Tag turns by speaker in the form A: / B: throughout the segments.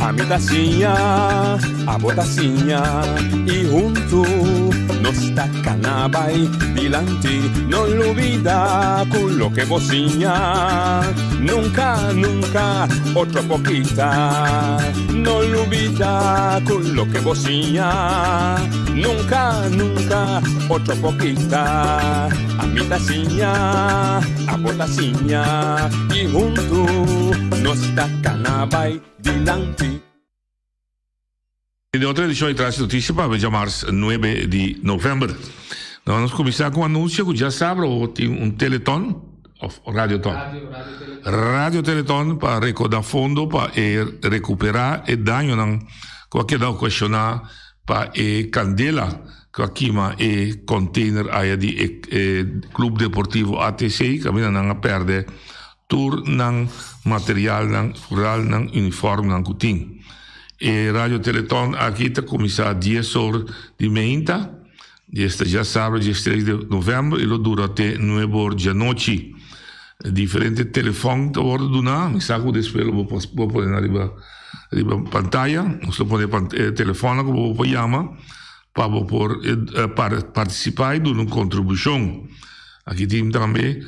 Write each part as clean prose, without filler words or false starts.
A: Ami ta siña, abo ta siña y huntu nos ta cana bay dilanti. No lubida cu loke bo siña nunca, nunca otro por kita. No lubida cu loke bo siña nunca, nunca otro por kita. Ami ta siña, abo ta siña y huntu nos ta cana bay dilanti.
B: Den otro edicion di Tras Noticia pa djamars nuebe di november. Nos cuminsa cu un anuncio cu djasabra bo tin un teleton of radioton? Radio teleton pa recoda fondo pa e recupera e dañonan cu a keda ocasiona pa e candela cu a kima e container aya di e Club Deportivo ATC caminda nan a perde Tur nan materialnan, vooral nan uniformnan ku tin. E Radio Teleton aki ta kuminsá dies or di meinta, di esta djasabra diestres di novèmber i lo dura te nuebe or djanochi. Diferente telefòn ta wòrdu duná, mi sa ku despues lo bo bo pone nan riba riba pantaya, nos lo pone e telefònnan ku bo por yama pa bo por partisipá i duna un kontribushon. Aki tin tambe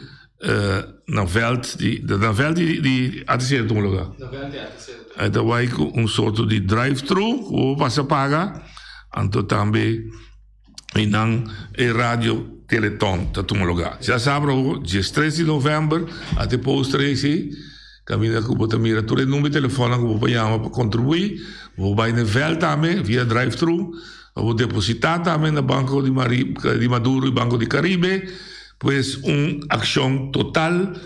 B: Na veld di na veld di di ATC ta tuma lugar.
C: Na veld di ATC ta
B: tuma. E ta bai ku un sorto di drive thru ku bo pasa paga anto tambe einan e radio teleton ta tuma lugar. Djasabra awo diestres di november a te poster esi kaminda ku bo ta mira tur e number di telefonnan ku bo por yama pa kontribuí. Bo por bai na e veld tambe via drive thru pa bo depositá tambe na banko di di Maduro i banko di Caribe. Pues un accion total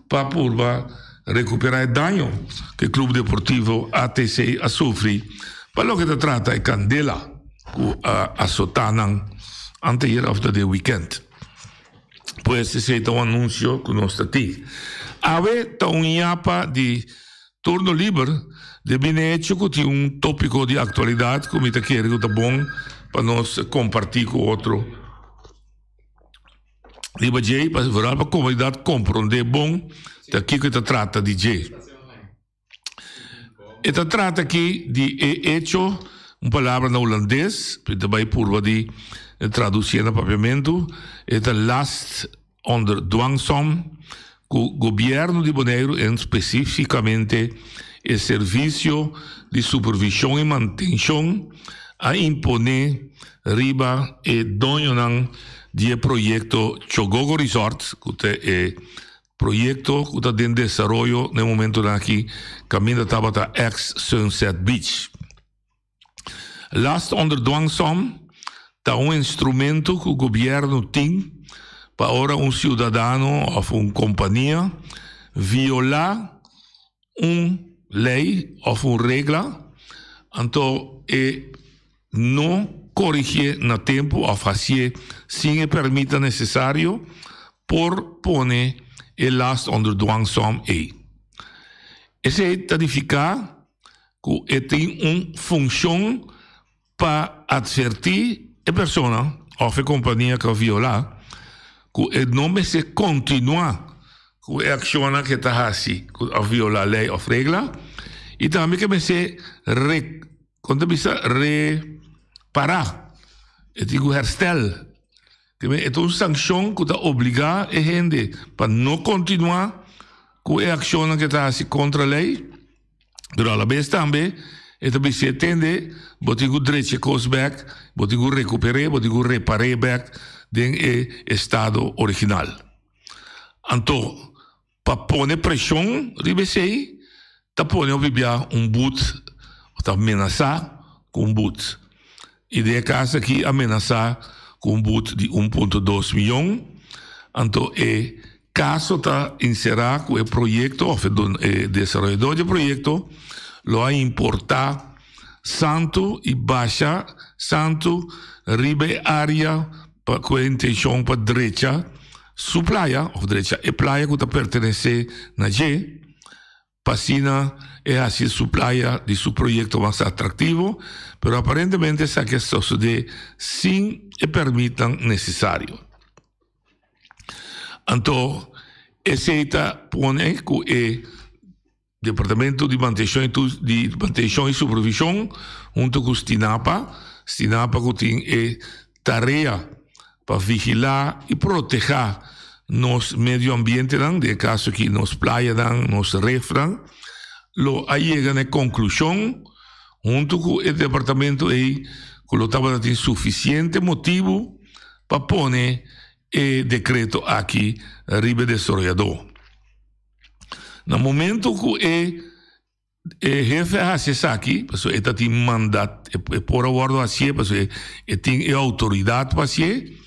B: pa purba recupera e daño cu e Club Deportivo ATC a sufri pa loke ta trata e candela cu a azota nan anteayer of ta den weekend. Pues esey ta un anuncio cu nos ta tin. Awe ta un yapa di turno liber debi n'e hecho cu tin un topico di actualidad cu mi ta kere cu ta bon pa nos comparti cu otro. Riba dje pa vooral pa komunidat komprondé bon ta kiko e ta trata di dje. E ta trata aki di e echo, un palabra na hulandes, mi ta bai purba di tradusié na papiamentu, e ta last onder dwangsom ku gobièrnu di Boneiru en spesífikamente e Servisio di Supervishon i Mantenshon a imponé riba e doñonan di e proyekto Chogogo Resort, ku ta e proyekto ku ta den desaroyo na e momentunan aki kaminda tabata eks Sunset Beach. Last onder dwangsom ta un instrumento ku gobièrnu tin pa ora un siudadano òf un kompania violá un lei òf un regla, anto e no korigié na tempu òf hasié sin e pèrmitnan nesesario, por pone e last onder dwangsom ei. Esei ta nifiká ku e tin un funshon pa atvertí e persona òf e kompania ku a violá ku e no mester kontinuá ku e akshonnan ku e ta hasi ku a violá lei òf regla i tambe ku e mester re kon ta bisa repará e tin ku hèrstel. E ta un sankshon ku ta obligá e hende pa no kontinuá ku e akshonnan ku e ta hasi kontra lei, pero alabes tambe e ta bis'é, Tende, bo tin ku drecha e kos bèk, bo tin ku rekuper'é, bo tin ku repar'é bèk den e estado original. Anto, Pa pone preshon riba esei ta pone hopi bia un but of ta menasá ku un but. I den e kas aki a menasá ku un but di un punto dos miyon. Anto e kaso ta enserá ku e proyekto of e desaroyadó di e proyekto lo a importá santu i basha santu riba e área pa ku e intenshon pa drecha su playa òf drecha e playa ku ta pertenesé na dje, pa asina e hasi su playa di su proyekto mas atraktivo, pero aparentemente esaki a sosodé sin e pèrmitnan nesesario. Anto. Esei ta pone ku e Departamento di Mantenshon i di Mantenshon i Supervishon huntu ku Stinapa, Stinapa ku tin e tarea pa vigilá i protehá nos medio ambientenan, den e kaso aki nos playanan, nos refnan, lo a yega na e konklushon huntu ku e departamento ei ku lo tabata tin sufisiente motibu pa pone e dekreto aki riba e desaroyadó. Na momento ku e e hefe a hasi esaki, pasobra e ta tin mandat, e por a wòrdu hasié pasobra e tin e outoridat pa hasié,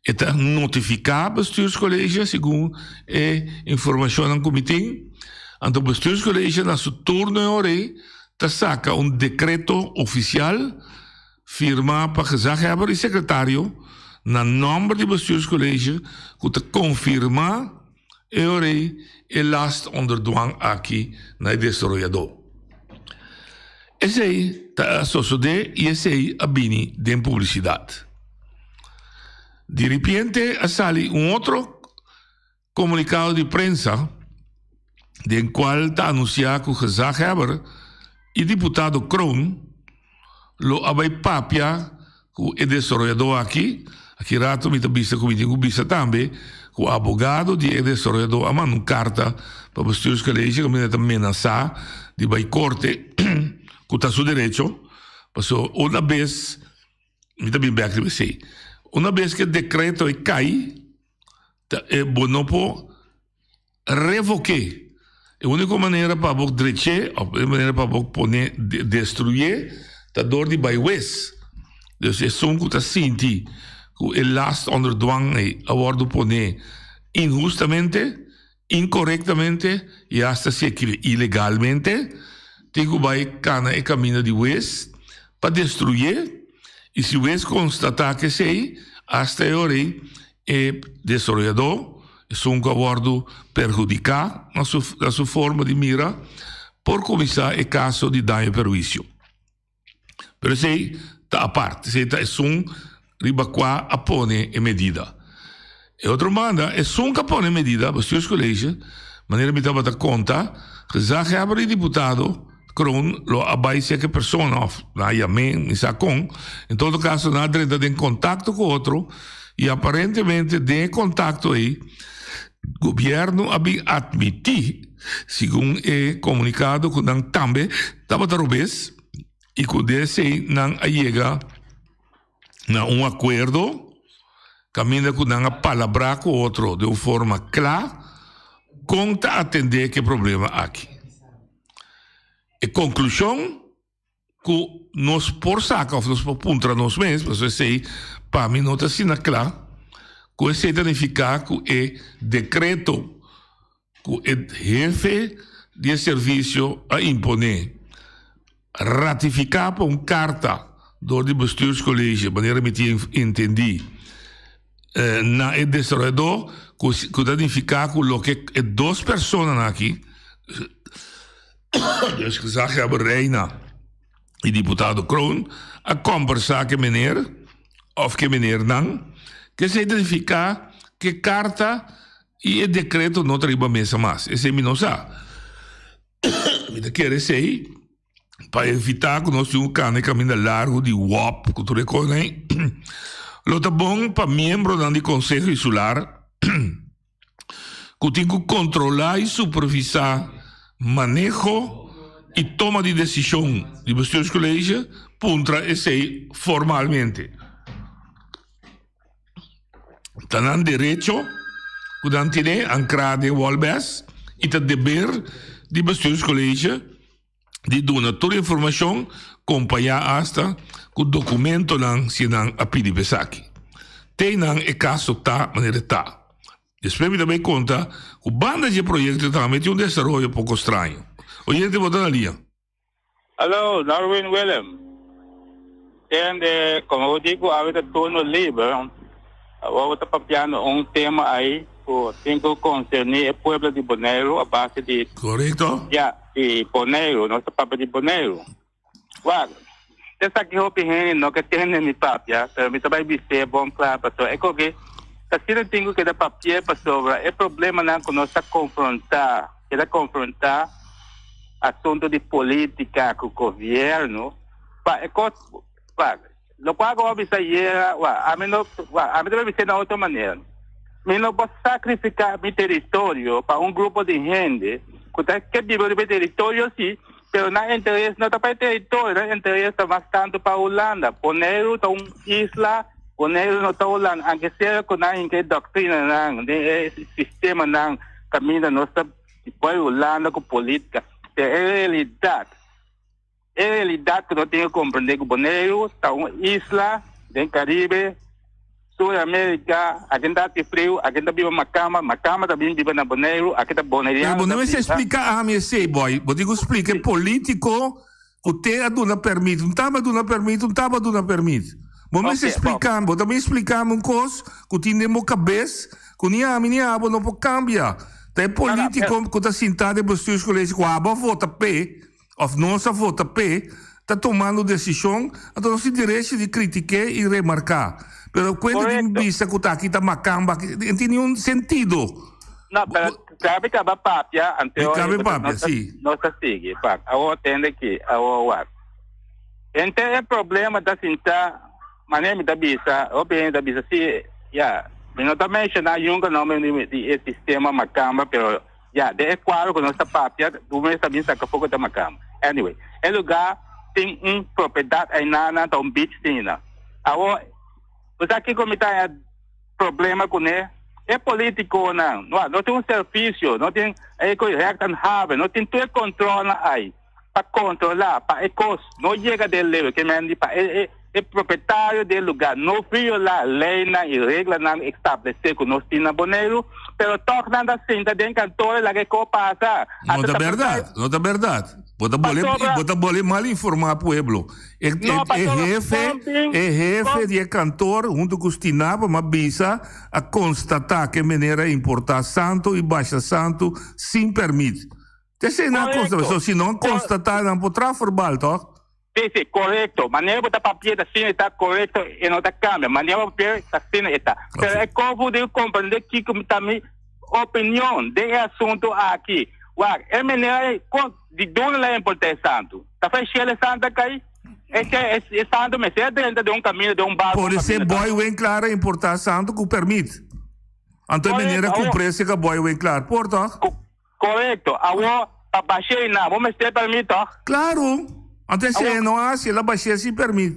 B: e ta notifiká bestuurscollege segun e informashonnan ku mi tin. Anto bestuurscollege na su turno e ora ei ta saka un dekreto ofisial Firma pa gezaghebber i sekretario na nòmber di Bestuurscollege ku ta konfirmá e ora ei e last onder dwang aki na e desaroyadó. Esei ta a sosodé i esei a bini den publisidat. Diripiente a sali un otro Komunikado di prensa den kual ta anunsiá ku gezaghebber i diputado Kroon lo a bai papia ku e desaroyadó aki. Aki rato mi ta bisa ku mi tin ku bisa tambe ku abogado di e desaroyadó a manda un karta pa Bestuurscollege kaminda e ta menasá di bai korte ku ta su derecho pasobra una bes mi ta bin bèk riba esei una bes ku e dekreto e kai Ta e bo no por revoké. E úniko manera pa bo drech'é òf e manera pa bo pone destruyé ta dor di bai wes. Dus esun ku ta sinti ku e last onder dwang ei a wòrdu poné inhustamente, inkorektamente i asta si e kere ilegalmente, tin ku bai kana e kaminda di wes pa destruyé i si wes konstatá ku esei, asta e ora ei E desaroyadó, esun ku a wòrdu perhudiká na su na su forma di mira, por kuminsá e kaso di daño perhuisio. Pero esei ta apart, esei ta esun riba kua a pone e medida. E otro banda, esun ku a pone e medida, Bestuurscollege, manera mi tabata konta, gezaghebber i diputado, Kroon lo a bai serka e persona of nan a yam'é, mi sa kon. En todo kaso nan a drenta den kontakto ku otro i aparentemente den e kontakto ei gobièrnu a bin atmití, segun e komunikado, ku nan tambe tabata robes i ku den esei nan a yega na un akuerdo kaminda ku nan a palabrá ku otro den un forma kla kon ta atendé ku e problema aki. E konklushon ku nos por saka òf nos por puntra nos mes, pasobra esei pa mi no ta asina kla, ku esei ta nifiká ku e dekreto ku e hefe di e servisio a imponé, ratifiká pa un karta dor di Bestuurscollege, manera mi tin entendí, na e desaroyadó, ku ku ta nifiká ku loke e dos personanan aki, dus gezaghebber Reina i diputado Kroon, a kòmbersá ku e meneer òf ku e meneernan, ku esei ta nifiká ku e karta i e dekreto no ta riba mesa mas. Esei mi no sa. Mi ta kere esei. Pa evitá ku nos tin un kanda e kaminda largu di wòp ku tur e kosnan ei, lo ta bon pa miembronan di Konseho Insular ku tin ku kontrolá i supervisá maneho i toma di desishon di Bestuurscollege puntra esei formalmente. Ta nan derecho ku nan tene ankrá den Wolbes i ta deber di Bestuurscollege di duna tur informashon kompañá asta ku dokumentonan si nan a pidi pa esaki. Te nan e kaso ta manera e ta. Despues mi ta bay konta ku banda dje proyekto tambe tin un desaroyo poko straño. Oyente bo ta na liña.
C: Hallo, Darwin Willem. Tende, komo bo di ku awe ta turno liber, awor bo ta papiando un tema ai ku tin ku konserní e pueblo di Boneiru a base di
B: Korekto.
C: Ya, di Boneiru, nos ta papia di Boneiru. Wak, esaki hopi hende no ke tende mi papia, pero mi ta bai bis'é bon kla pasobra e koke. Asina tin ku keda papia pasobra e problemanan ku nos ta konfrontá, keda konfrontá asuntu di polítika ku gobièrnu, pa e kos, pa lokual ku bo a bisa ayera, wa, ami no, wa, ami ta bis'é na otro manera. Mi no por sakrifiká mi teritorio pa un grupo di hende ku ta ke biba riba e teritorio sí, pero nan interes no ta pa e teritorio, nan interes ta mas tantu pa Hulanda. Boneiru ta un isla. Boneiru no ta Hulanda, anke sea ku nan hinka e doktrinanan den e sistemanan kaminda nos ta bai Hulanda ku politika. Pero e realidat, e realidat ku nos tin ku komprende ku Boneiru ta un isla den Karibe, Sur Amerika, akin ta hasi friu, akin ta biba makamba, makamba ta bin biba na Boneiru, aki ta
B: Pero
C: boneriano
B: bo
C: ta
B: no mester
C: biba.
B: splika ami esei, boy. Bo tin ku splika e politiko Ku te a duna permit, un taba duna permit, un taba duna permit. Bo mester
C: Ok, bon.
B: splikami, bo ta bin splikami un kos ku tin den bo kabes ku ni ami ni abo no por kambia. Ta e
C: No, no,
B: politiko
C: pero
B: ku ta sintá den bestuurscollege ku abo a vota p'e òf nos a vota p'e ta tumando desishon, anto nos tin derecho di kritik'é i remarká. Pero kuenta di
C: Korekto.
B: bisa ku ta aki ta makamba, aki, e tin niun sentido.
C: No, pero Cabe caba papia,
B: Mi
C: anto
B: cabe papia,
C: nos ta,
B: sí.
C: nos ta sigui. Pak, awor tende ki, awor wak. Ente e problema ta sinta, manera mi ta bisa, hopi hende ta bisa, sí, ya, mi no ta menciona yunca nomber di, di e sistema macamba, pero ya, den e cuadro cu nos ta papia, tu mes ta bin saca foco ta macamba. Anyway, e lugar tin un propiedad ainana, ta un beach tin na. Awor, bo sa kico mi ta haña problema kuné e politikonan no no tin un servisio no tin e ku recht aan haven no tin tur e kontrolnan ai pa kontrolá pa e kos no yega den lewe ke men di pa e e e propietario di e lugá no violá leinan i reglanan establesé ku nos tin na Boneiru pero tòg nan ta sinta den kantor i laga e kos pasa
B: No
C: ata
B: ta
C: ta
B: bèrdat, no ta bèrdat. Bo ta bole,
C: Pasobra
B: bo ta bole mal informá pueblo. E, e,
C: No,
B: e
C: pasobra
B: hefe,
C: pumping,
B: e hefe
C: pump.
B: di e kantor huntu ku Stinapa m'a bisa a konstatá ku e meneer a importá santu i basha santu sin pèrmit. Ta esei nan a konstatá.
C: Korekto.
B: So si no a
C: Ko-
B: konstatá nan por traha verbal, tòg?
C: Sí, sí, korekto. Manera bo ta papia ta asina e ta korekto, e no ta kambia. Manera bo papia ta asina e ta. Pero
B: Oké.
C: e kofu debe komprendé kiko ta mi opinion den e asuntu aki. Wak, e manera ei, kon, di duna la importá e santu? Ta fai shel e santu a kai? E ke, e, e santu mester a drenta den un kaminda, den un barku, un
B: Por esei
C: kaminda
B: boy wen klar a importá santu ku permit. Anto e manera
C: Korekto,
B: ku
C: awor,
B: precio ka boy wen klar por, tòg?
C: ku, korekto. Awor, pa bash'é einan, bo mester permit, tòg?
B: Claro! Anto esei
C: Awor,
B: e no haci, el a bash'é sin permit.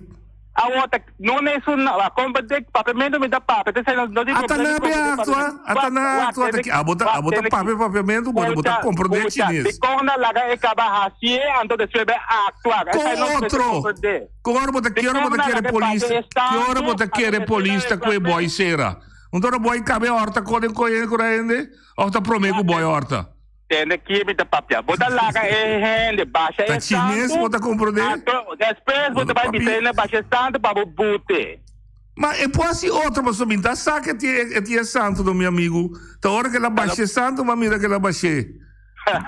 C: Awor ta no na esun na a komprende papiamentu mi ta papia ta esei no tin
B: Ata
C: problema
B: na
C: di
B: be
C: komprende
B: actua,
C: papiamentu
B: ata
C: wak
B: na
C: wak
B: actua ta
C: tene
B: ki abo ta
C: wak
B: abo ta
C: tene ki
B: papia papiamentu bo bo ta
C: kucha
B: komprende
C: kucha
B: chines.
C: dikon na laga e kaba hacié anto despues be actua
B: Con
C: esei no mester
B: otro?
C: komprende
B: Con ora bo ta ki ora bo
C: dikon
B: ta
C: na
B: kere
C: laga e
B: polis
C: papia e
B: ki ora
C: santu
B: bo ta
C: anto
B: kere
C: despues
B: polis
C: na
B: ta cu e
C: reklam'é
B: boy cera? Un ora boy cabe horta con e con e hende of ta prome cu
C: wak
B: boy horta?
C: Tende ki mi ta papia. Bo ta laga e hende basha
B: Ta
C: e
B: chines
C: santu,
B: bo ta comprende?
C: anto despues bo
B: Bo
C: ta
B: ta
C: bai bisa
B: papi.
C: hende basha e santu pa bo bute.
B: Ma e por haci otro pasobra mi ta sa ke e tin e santu no mi amigu. Ta ora ke el a basha e santu mi a mira ke el a bash'é.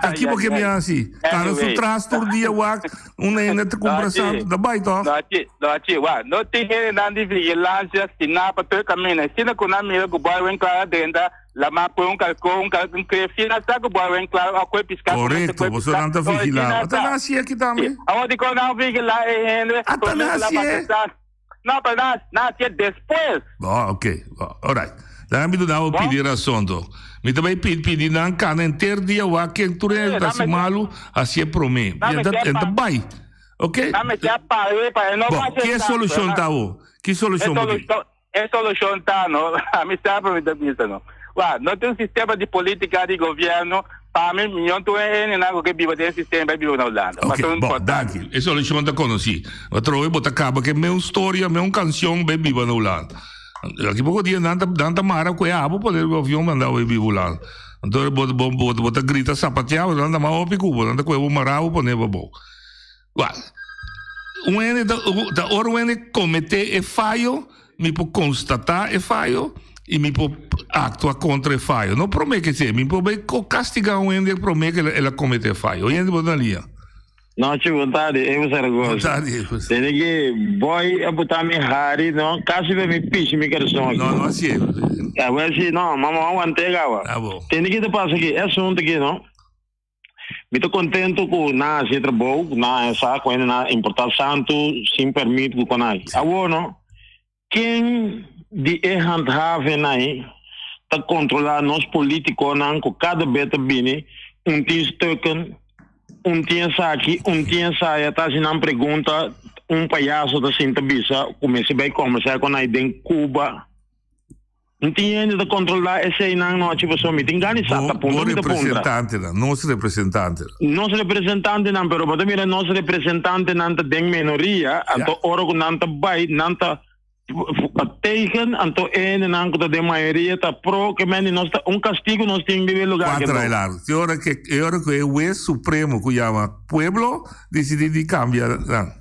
B: Ta ki bo ke mi haci? Kana su
C: Anyway.
B: tras tur dia wak un hende ta cumpra
C: Nochi,
B: santu ta bai toch?
C: nochi, nochi, wak. No tin hendenan di vigilancia stina pa tur caminda. Asina cu nan mira cu boy wen clara drenta Lama pone un kalkó, un kalkó, un krefia na sa ku bo a wen klar a kue piská ku mester
B: Korekto,
C: kue
B: boso
C: piská.
B: nan ta
C: Ora
B: vigilá.
C: di na
B: Ata
C: sa.
B: nan hasié aki
C: Sí.
B: tambe.
C: Awor dikon nan vigilá e hende
B: Ata
C: promé
B: nan
C: ku la
B: hasié.
C: basa sa? No, pero nan nan hasié despues.
B: Bo, ok. Bo, alright. Laga mi duna bo
C: Bo?
B: pidi rason to. Mi ta bai pidi pidi nan kana henter dia wak ken tur
C: Sí,
B: hende ta
C: nan
B: hasi
C: mester
B: malu, hasié promé.
C: nan
B: I e ta
C: mester
B: e ta
C: pa
B: bai. Ok?
C: nan mester a par'é pa e no
B: Bo,
C: basa
B: ki e
C: santu.
B: solushon
C: Nan
B: ta awo? Ki
C: e
B: solushon bo tin?
C: solushon E solucion ta no, ami sa pa mi ta bisa no. Wak, no tin un sistema di politica di gobierno, pa mi miyon tur e hendenan cu ke biba den e sistema bay biba na Hulanda.
B: Ok,
C: Pasobra
B: bo,
C: importante.
B: danki. E solucion ta conoci. Atrobe bo ta caba cu e meun storia, meun cancion bay biba na Hulanda. Aki poco dia nan ta, nan ta mara cu e abo pone riba avion manda bo bay biba Hulanda. Anto bo, bo, bo, bo ta grita sapatea, nan ta mas hopi cu bo, nan ta coge bo mara bo pone bo. Wak, un hende ta, ta ora un hende kometé e fayo, mi por konstatá e fayo i mi por aktua kontra e fayo. No promé ke esei, mi por bai kastigá un hende promé ke el a kometé e fayo. Oye hende bo ta na liña.
D: Nochi, bon tardi, Evo Zaragoza.
B: Bon tardi, Evo.
D: Tene ke boy a buta mi hari, no, kasi pa mi pishi mi karson aki.
B: No, no hasi e.
D: Ja, wel si, no, mama aguante gawa.
B: Ah, bom.
D: Tende que te pasa aqui, é assunto aqui, no? Mi ta contento cu na haci trabou, na sa cu na importa santo sin permit cu conai. Awor no, ken di e handhaven nai ta controla nos politiconan cu cada bes ta bini un tin stukken, un tin esaki, un tin esaya, ta haci nan pregunta, un payaso ta sinta bisa cu mester bay conversa con nai den Cuba. N tin hende ta kontrolá eseinan nochi pasobra mi tin gana di sa ta
B: Bo,
D: puntra
B: bo
D: mi ta puntra.
B: representantenan, nos representantenan.
D: Nos representantenan, pero bo ta mira nos representantenan ta den menoria, anto
B: Ja.
D: ora ku nan ta bai nan ta tegen, anto e hendenan ku ta den mayoria ta pro, ke men di nos ta un kastigu nos tin riba e lugar
B: Cuatro
D: kendo.
B: ay largo. Te ora ke, e ora ku e hues supremo ku yama pueblo disidi di kambia nan.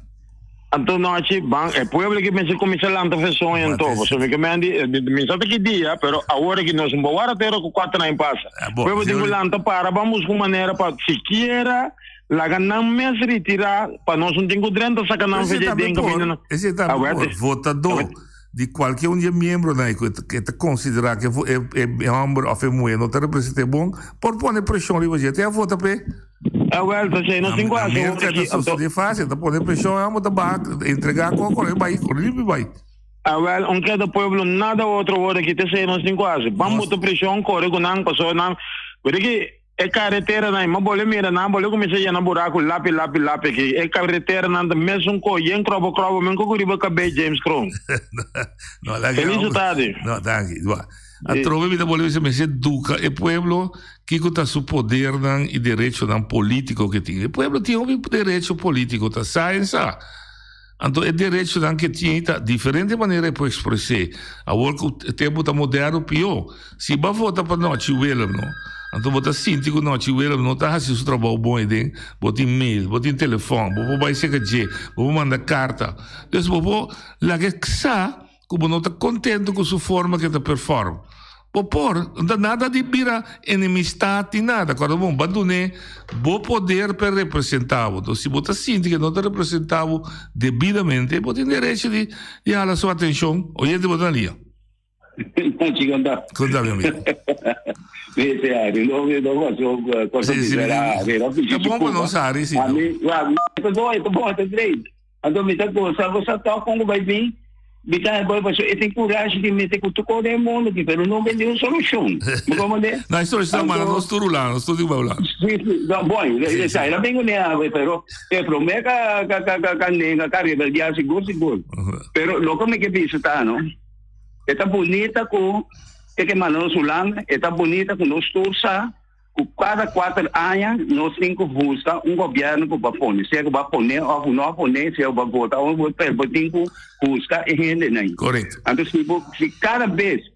D: Anto nochi ban e pueblo ki mester kuminsá lanta feson anto pasobra mi ke mendi mi sa ta ki dia pero awor aki nos no por wara tera ku kuater aña pasa. Pueblo tin ku lanta para ban buska un manera pa sikiera laga nan mes retirá pa nos no tin ku drenta saka nan fecha den kaminda nan.
B: Esei tambe por votadó di kualke un di e miembronan ku e ta konsiderá ku e hòmber òf e muhé no ta represent'é bon por pone preshon riba dje. Te a vota p'e.
D: Awel, ta esei nos tin ku hasi
B: Na Merca
D: hopi.
B: ta sosodé fácil, ta pone preshon, amo ta baha, entregá koko, e bai, limpi bai.
D: Awel, un keda pueblo nada otro word aki, ta esei nos tin ku hasi. Ban
B: Nos.
D: bota preshon, kore ku nan, pasobra nan, wete ki e kareteranan, mi bole mira nan, bole kuminsá yena buraku lapi, lapi, lapi aki. E kareteranan ta mesun ko, yen krobo, krobo, men koko riba kabei James Kroon.
B: No, laga.
D: Feliz tardi.
B: No, danki. Wa. Atrobe mi ta bolbe bisa mester educa e pueblo kico ta su podernan y derechonan politico ke tin. E pueblo tin hopi derecho politico, ta sa en sa. Anto e derechonan ke tin ta diferente manera e por expres'é. Awor cu e tempo ta moderno pio. Si bo a vota pa Nochi Willem no, anto bo ta sinti cu Nochi Willem no ta haci su trabou bon eden, bo tin mail, bo tin telefon, bo por bay cerca dje, bo por manda carta. Dus bo por laga e sa Ku bo no ta kontento ku su forma ke ta perform. Bo por, no ta nada di bira enemistat ni nada. Kòrda bon, bo a dun'é bo poder pa e representá bo. Enton si bo ta sinti ke no ta representá bo debidamente, bo tin derecho di di hala su atenshon. Oyente bo ta na lia.
E: Chi konta.
B: Konta mi amigo.
E: Mese Ari, no mi no pasó cosa
B: Sí, sí,
E: será, será
B: Ta bon pa nos Ari, sí.
E: A mi, wa, ta bon, ta bon, ta great. Anto mi ta gosa, bo sa tòg kon ku bai bin? Mi ta bai pasobra e tin kurashi di mete ku tur kos den e mundu aki, pero no bin di un solushon. Bo komprendé?
B: No, e solushon manda nos tur Hulanda, nos tur di bai Hulanda.
E: Sí, sí, no, bon, esei la bin kuné awe, pero e promé ka ka ka ka ka nenga, ka rebeldiá sigur sigur. Pero loke mi ke bisa ta, no, e ta bunita ku e ke manda nos Hulanda, e ta bunita ku nos tur sa ku kada kuater aña nos tin ku buska un gobièrnu ku bo a pone, sea ku bo a pone òf bo no a pone, sea ku bo a vota òf bo pero bo tin ku buska e hendenan.
B: Korekto.
E: Anto si bo si kada bes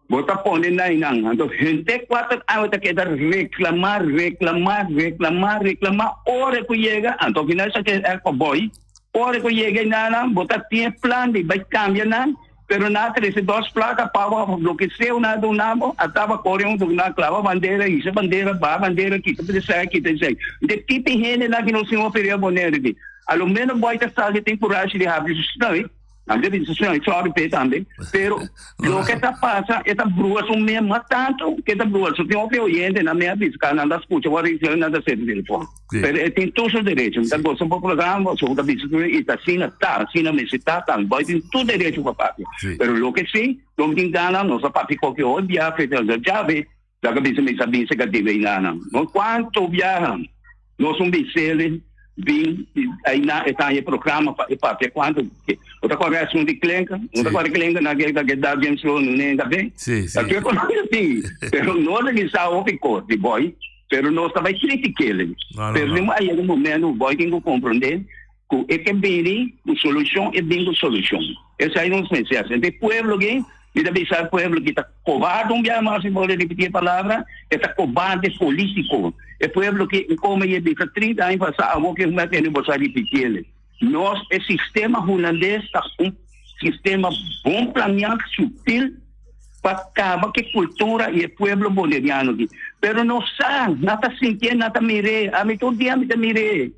E: bo ta pone nainan, anto henter kuater aña bo ta keda reklamá, reklamá, reklamá, reklamá, ora ku yega, anto al final esaki e kòbòi, ora ku yega enanan bo ta tin e plan di bai kambia nan. Pero nan a trece dos placa pa bo of loke sea nan a duna bo, a taba core un duna clava bandera, hisa bandera, baha bandera, kita esaki, kita esaki. De tipo hendenan ki nos tin oferia Bonaire di. A lo menos boy ta sali tin curashi di habri su snoei, nan ta bisa snoei, sorry p'e tambe, pero loke ta pasa e ta brua su mes mas tanto ke ta brua su. Tin hopi oyentenan mi a bisa ka nan ta scucha wor di nan ta sete telefon.
B: Sí.
E: Pero e tin tur su derecho. Mi ta gosa bo programa, so ta bisa tur y ta asina ta, asina mester ta tambe. Boy tin tur derecho pa papia.
B: Sí.
E: Pero loke si, no tin gana, nos a papia koke hoy biaha frente a nos llave, laga bisa mi sa bisa ka debe nana. No cuanto biaha nos un bisele bin ahí na e ta e programa pa e papia cuanto. Bo ta corre asunto di klenka, no ta
B: Sí.
E: corre klenka na ke ke da James Sloan no nenga be.
B: Sí, sí.
E: Ta ke sí, pero no ta bisa hopi kos di boy. Pero nos ta bai critik'el.
B: No, no,
E: Pero
B: no.
E: den a yega un momento boy tin cu comprende cu e ke bini cu solucion, e bin cu solucion. Esai nos mester haci. Ente pueblo aki, mi ta bisa e pueblo aki ta cobarde un biaha mas, mi por repiti e palabra, e ta cobarde politico. E pueblo aki, como e bisa 30 aña pasa, awor ke mi a tende boso a ripitiel. Nos, e sistema hulandes ta un sistema bon planea, sutil, pa kaba ku e kultura i e pueblo boneriano aki. Pero nos sa, nan ta sintié, nan ta mir'é. Ami tur dia mi ta mir'é.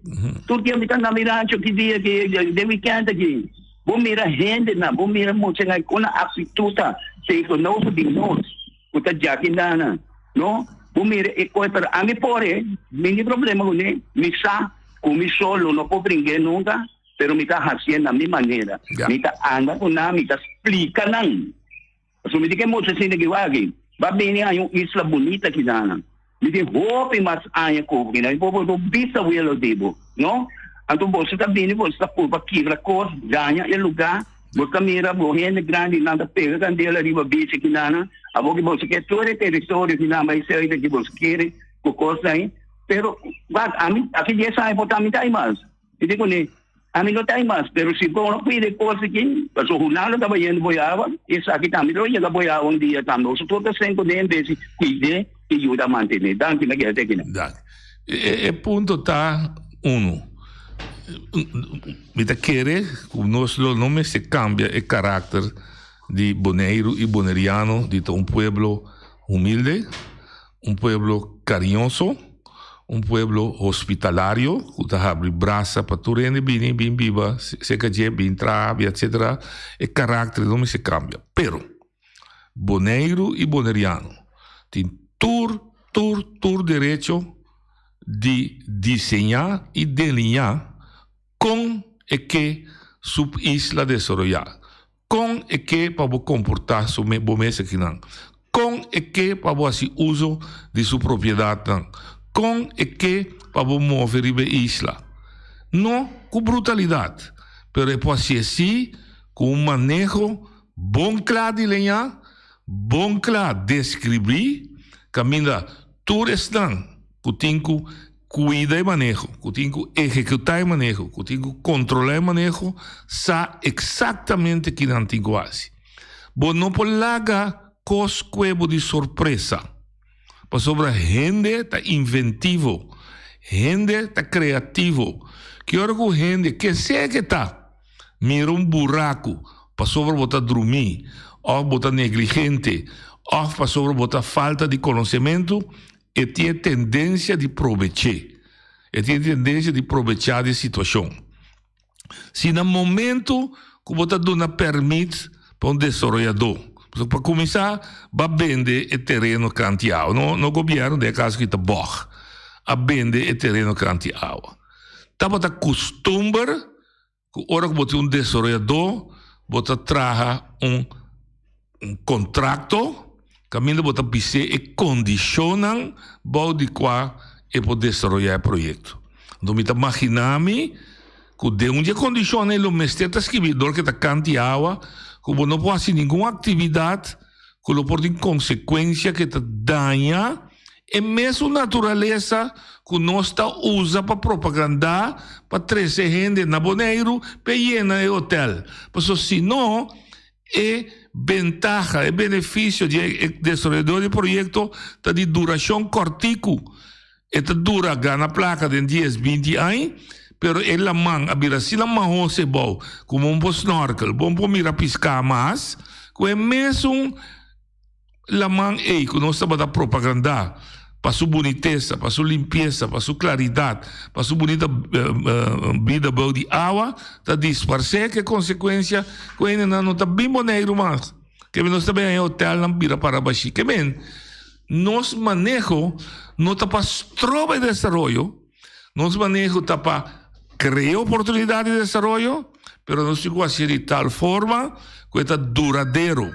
E: Tur dia mi ta na mi rancho ki dia aki, den wikènt aki. Bo mira hendenan, bo mira muchanan kon nan aktitut ta. Tegenover di nos ku ta djaki nana, no? Bo mira e kos, pero ami por e, mi ni problema kuné, mi sa ku mi so lo no por bring'é nunka, pero mi ta hasié na mi manera. Mi ta anda ku nan, mi ta splika nan. Pasobra mi tin ke mustra esei aki wak, ba bini haña un isla bunita aki nana. Mi tin hopi mas aña ku bo, bo bo bisa welo di bo, no? Anto boso ta bini, boso ta purba kibra kos, daña e lugá. Bo ta mira bo hende grandi nan ta pega kandela riba bichi aki nana. Abo ki boso ke tur e teritorio ki nan bai seuit aki boso kere ku kosnan ei. Pero wak, ami aki dies aña por ta mi ta ei mas. Mi di kuné, ami no ta ei mas, pero si bo no cuida e kos aki, pasobra Hulanda taba yendo Boyawa, esaki tambe lo yega Boyawa un dia tambe. Boso tur ta sen kuné en bes di cuid'é i yuda mantené. Danki, mi a keda te akinan.
B: Danki. E punto ta unu, mi ta kere ku nos lo no mester kambia e karakter di Boneiru i boneriano di ta un pueblo humilde, un pueblo kariñoso, un pueblo hospitalario ku ta habri brasa pa tur hende bini bin biba serka dje, bin traha, bin etsetera. E karakter no mester kambia. Pero Boneiru i boneriano tin tur tur tur derecho di diseñá i deliñá kon e ke su isla desaroyá, kon e ke pa bo komportá su bo mes akinan, kon e ke pa bo hasi uso di su propiedatnan, kon e ke pa bo move riba e isla. No ku brutalidat, pero e por hasié sí ku un maneho bon kla dileñá, bon kla deskribí, kaminda tur esnan ku tin ku kuida e maneho, ku tin ku ehekutá e maneho, ku tin ku kontrolá e maneho, sa eksaktamente ki nan tin ku hasi. Bo no por laga kos kue bo di sorpresa, pasobra hende ta inventivo, hende ta kreativo. Ki ora ku hende, ke sea ke ta, Mira un buraku pasobra bo ta drumí òf bo ta negligente òf pasobra bo ta falta di konosementu, e tin e tendensia di probech'é. E tin e tendensia di probechá di e situashon. Si na momentu ku bo ta duna pèrmit pa un desaroyadó, pasobra pa kuminsá bo a bende e tereno kant'i awa, no no gobièrnu den e kaso aki ta bòg a bende e tereno kant'i awa. Tabata kustumber Ku ora ku bo tin un desaroyadó, bo ta traha un un kontrakto kaminda bo ta bis'é e kondishonnan bou di kua e por desaroyá e proyekto. Anto mi ta maginá mi ku den un di e kondishonnan ei lo mester ta skibí dor ku e ta kanti awa ku bo no por hasi ningun aktividat ku lo por tin konsekuensia ku e ta daña e mesun naturalesa ku nos ta usa pa propagandá pa trese hende na Boneiru p'e yena e hotel. Pasobra si no, e bentaha, e benefisio di e desaroyador di proyekto ta di durashon kòrtiku. E ta dura gana plaka den dies, binti añ, pero e laman a bira asina mahos ebou ku bo no por snorkel, bo no por mira piská mas, ku e mesun laman ei ku nos tabata propagandá pa su bunitesa, pa su limpiesa, pa su klaridat, pa su bunita bida bou di awa, ta disparsé ku e konsekuensia ku hendenan no ta bin Boneiru mas. Ke men nos ta bin haña hotelnan bira para bashí. Ke men nos maneho no ta pa stroba e desaroyo, nos maneho ta pa krea oportunidat di desaroyo, pero nos tin ku hasié di tal forma ku e ta duradero,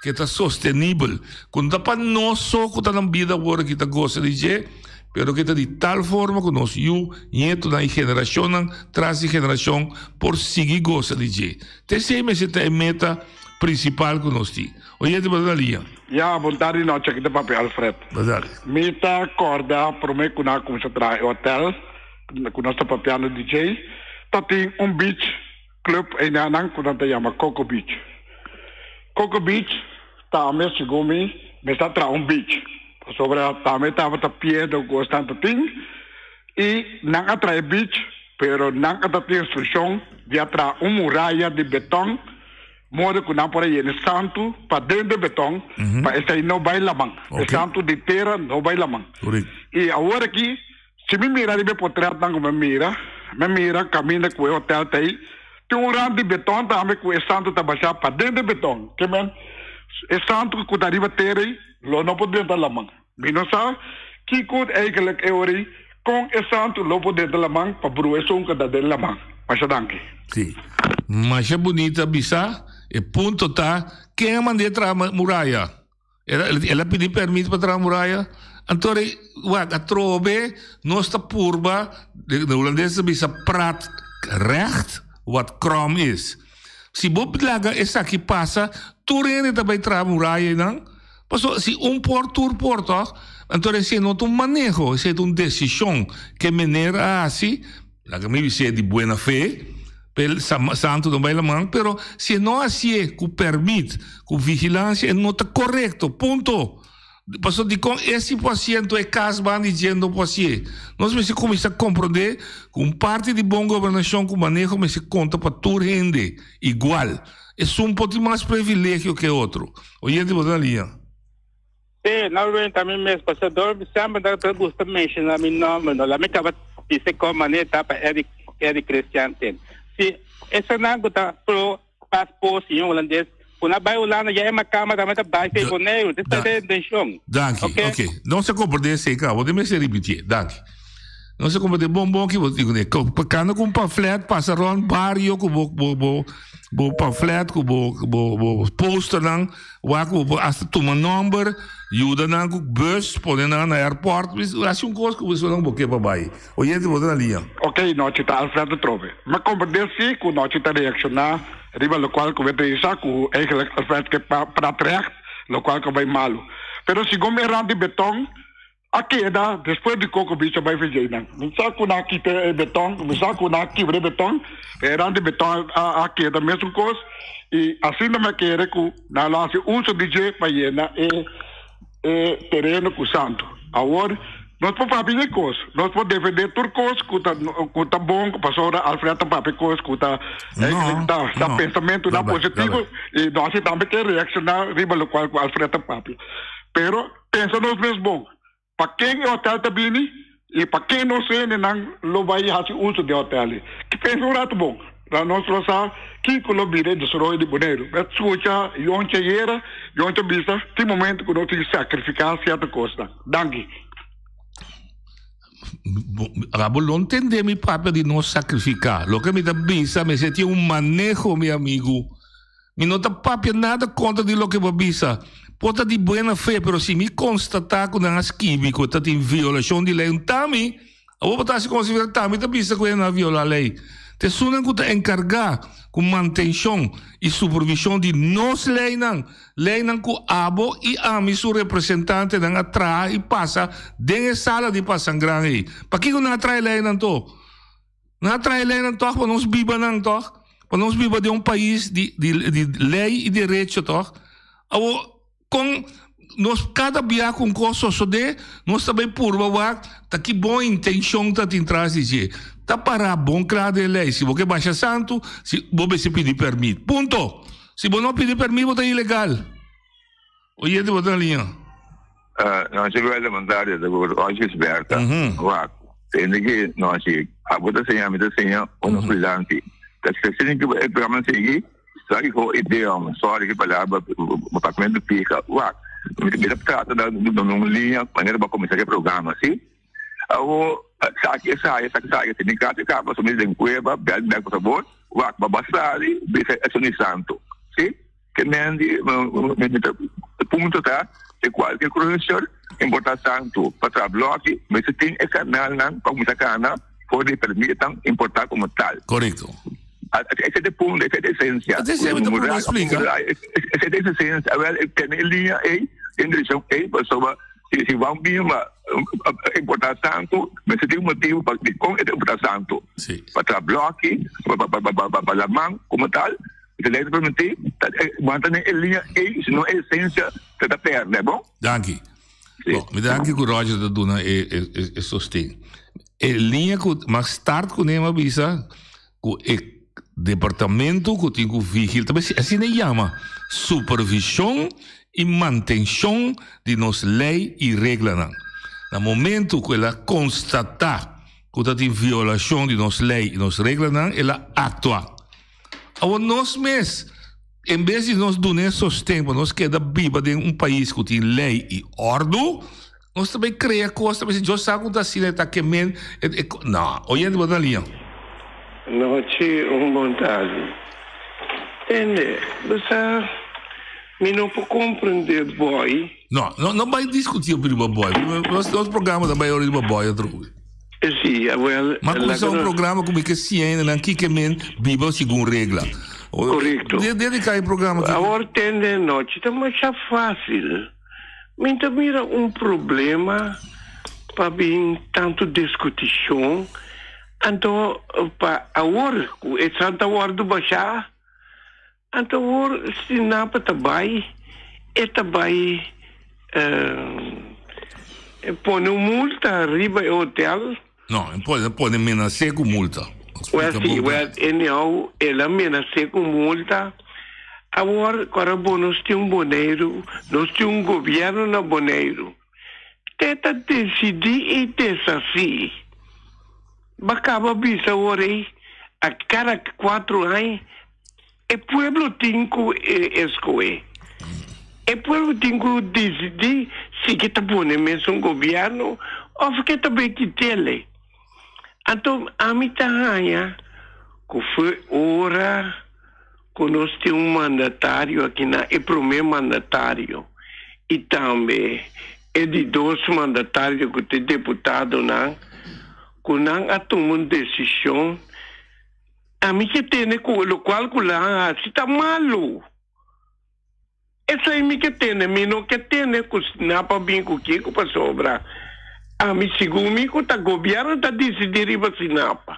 B: ku e ta sostenibel, ku no ta pa nos so ku ta na bida awor aki ta gosa di dje, pero ku e ta di tal forma ku nos yu, ñetonan i generashonnan tras di generashon por sigui gosa di dje. Ta esei mester ta e meta prinsipal ku nos tin. Oyente bo ta na liña.
F: Ya, bon tardi nochi, aki ta papia Alfred.
B: Bon tardi.
F: Mi ta kòrda promé ku nan a kuminsá traha e hotèl ku nos ta papiando di djei, ta tin un beach club einan ku nan ta yama Coco Beach. Coco Beach tambe segun mi mester a traha un beach pasobra tambe tabata piedra ku kosnan ta tin i nan a traha e beach pero nan a ta tin instrukshon di a traha un muraya di beton Modo ku nan por a yena e santu paden di beton, pa esei no bai laman. E santu di tera no bai laman. I awor aki, si mi mira riba e potretnan ku mi a mira, mi a mira kaminda ku e hotel ta ei, tin un rand di beton tambe ku e santu ta bashá paden di beton. Ke men? E santu ku ta riba tera ei lo no por drenta laman. Mi no sa kiko eigenlijk e ora ei kon e santu lo por drenta laman pa brua esun ku ta den laman. Masha danki.
B: Si. Masha bunita bisa. E punto ta, ken a mand'é traha muraya? El a pidi permit pa traha muraya? Anto rei, wak, atrobe nos ta purba, de Hulandes ta bisa praat recht wat krom is. Si bo laga esaki pasa, tur hende ta bai traha muraya einan. Paso si un por, tur por toch? Anto esei no ta un maneho, esei ta un desishon ke meneer a hasi. Laga mi bis'é di buena fe, p'e santu no bai laman, pero si e no hasié ku pèrmit, ku vigilansia, e no ta korekto. Punto. Pasobra dikon e si por hasié anto e kas banda di dje no por hasié? Nos mester kuminsá komprondé ku un parti di bon gobernashon ku maneho mester konta pa tur hende igual. Esun por tin mas privilegio ke otro. Oyente bo ta na liña.
C: Sí, no renta mi mes, pasobra semper nan ta gusta menciona mi nomber, no. Laat mi caba dice con manera ta pa Eddie, Eddie Christian ten. Si esanan cu ta pro paspoort, señor Holandes, cu na bay Hulanda ya e macamba tambe ta bay fe Boneiru. Dit ta de intencion.
B: Danki,
C: Ok?
B: ok. Nos a comprende esey caba, bo tin mester repitié. Danki. Nos a comprende bon bon ki bo di cune. Cana cu un pamflet, pasa rond bario cu bo, bo, bo, bo pamflet, cu bo, bo, bo posternan. Wak ku bo por hasta tuma nòmber, yuda nan ku bus, pone nan na airport, hasi un kos ku personanan bo ke pa bai. Oyente bo ta na liña.
F: Ok, nochi ta Alfredo Trobe. Mi a komprendé si ku nochi ta reakshoná riba lokual ku mi ta bisa ku eigenlijk Alfred ke praat recht, lokual ku a bai malu. Pero segun mi e rand di beton A keda despues di koko bicha bai vejey nan. Mi sa ku nan a kita e beton, mi sa ku nan a kibra e beton, pero e rand di beton a keda mesun kos i asina mi a kere ku nan lo hasi uso di dje pa yena e e tereno ku santu. Awor nos por papia di kos, nos por defende tur kos ku ta ku ta bon pasobra Alfred ta papia kos ku ta
B: No,
F: ta ta
B: no.
F: pensamentunan
B: Dabai,
F: positivo
B: dabai.
F: i nos hasi tambe ke reakshoná riba lokual ku Alfred ta papia. Pero Pensa nos mes bon, pa ken e hotel ta bini i pa ken nos hendenan lo bai hasi uso di e hotel ei. Pensa un ratu bon, pa nos lo sa kiko lo bira e desaroyo di Boneiru. Bo a skucha Yonchi ayera, Yonchi a bisa tin momento ku nos tin sakrifiká sierto kosnan. Danki.
B: Abo lo ntende mi papia di no sakrifiká. Loke mi ta bisa mester tin un maneho, mi amigu. Mi no ta papia nada kontra di loke bo a bisa. Por ta di buena fe, pero si mi konstatá ku nan a skibi ku ta tin violashon di lei, un tami, awor bo ta hasi komo si fuera tami ta bisa ku nan a violá lei. Ta esunnan ku ta enkargá ku mantenshon i supervishon di nos leinan, leinan ku abo i ami su representantenan a traha i pasa den e sala di pasangran ei. Pakiko nan a traha e leinan anto? Nan a trae leynan toch pa nos biba nan toch? Pa nos biba den un pais di di di ley y derecho toch? Awo con nos cada bia cu un cos sosode nos ta bay purba wak ta ki bon intencion ta tin tras di dje. Ta para bon cla den ley si bo ke basha santu si bo mester pidi permit. Punto! Si bo no pidi permit bo ta ilegal. Oyente bo ta na liña.
G: No si wel mandar de Roger Berta. Wak. Tende que no si abo ta seña mi ta seña uno freelance. Ta se que el programa sigui sorry for idioma sorry que palabra departamento pija wak. Mi ta trata da un línea manera ba comenzar el programa si. Awo saki esaya saki esaya tene kati kaba so mi den kueba bel bel por favor wak ba basali bisa e santo si. Ke men di e punto ta di kualke cruiser importa santu pa traha bloki mester tin e kanalnan pa kuminsá kana for di permitnan importa komo tal.
B: Korekto.
G: Ese ta e punto, ese ta e esensia.
B: Ese mi ta purba splika.
G: Ese ta e esensia. Awel e tene e liña ei den direkshon ei pasobra si wan bima importa santu mester tin un motibu pa dikon e ta importa santu. Pa traha bloki, pa laman komo tal. E lei ta permití, ta mantene e liña ei, si no e esencia se ta perde, bon?
B: Danki. Bon, mi danki ku Roger ta duna e, e, e, e sosten. E liña ku mas start ku nem a bisa ku e departamento ku tin ku vigil, ta besi asina e yama, supervision i mantenshon di nos lei i reglanan. Na momento ku el a konstatá ku ta tin violashon di nos lei i nos reglanan, el a aktua. Awor nos mes. En bes di nos duna e sosten pa nos keda biba den un pais ku tin lei i òrdu, nos ta bai krea kos, ta bisa Dios sa ku ta asina, e ta ke men, e, e, no, oyente bo ta na liña.
H: Nochi un bon tardi. Tende, bo sa, mi no por comprende boy.
B: No, no, no bai discuti op riba boy. Nos, nos programa ta bai ora riba boy atrobe.
H: Sí, awel.
B: Ma kuminsá un programa ku mi ke siña hendenan kiko men biba segun regla.
H: Korekto.
B: Dediká e programa
H: aki. Awor tende nochi ta masha fásil. Mi ta mira un problema pa bin tantu diskutishon, anto pa awor ku e santa wòrdu bashá, anto awor si napa ta bai, e ta bai pone un multa riba e hotel.
B: No, e pone pone menas'é ku multa.
H: Well, si, well, anyhow, el a menas'é ku multa. Awor, kora bo nos tin un Boneiru, nos tin un gobièrnu na Boneiru. Te ta desidí i deshasí. Ba kaba bisa awor ei, a kada kuatro aña, E pueblo tin ku eskohe. E pueblo tin ku disidí si ke ta pone mesun gobièrnu òf ke ta bai kit'el. Anto ami ta haña ku foi ora ku nos tin un mandatario akinan, e promé mandatario i tambe e di dos mandatario ku ta e deputadonan, ku nan a tuma un desishon. Ami ke tene ku lokual ku nan a hasi ta malu. Esei mi ke tene, mi no ke tene ku Snap a bin ku kiko pasobra ami segun mi ku ta gobièrnu ta disidí riba Snap.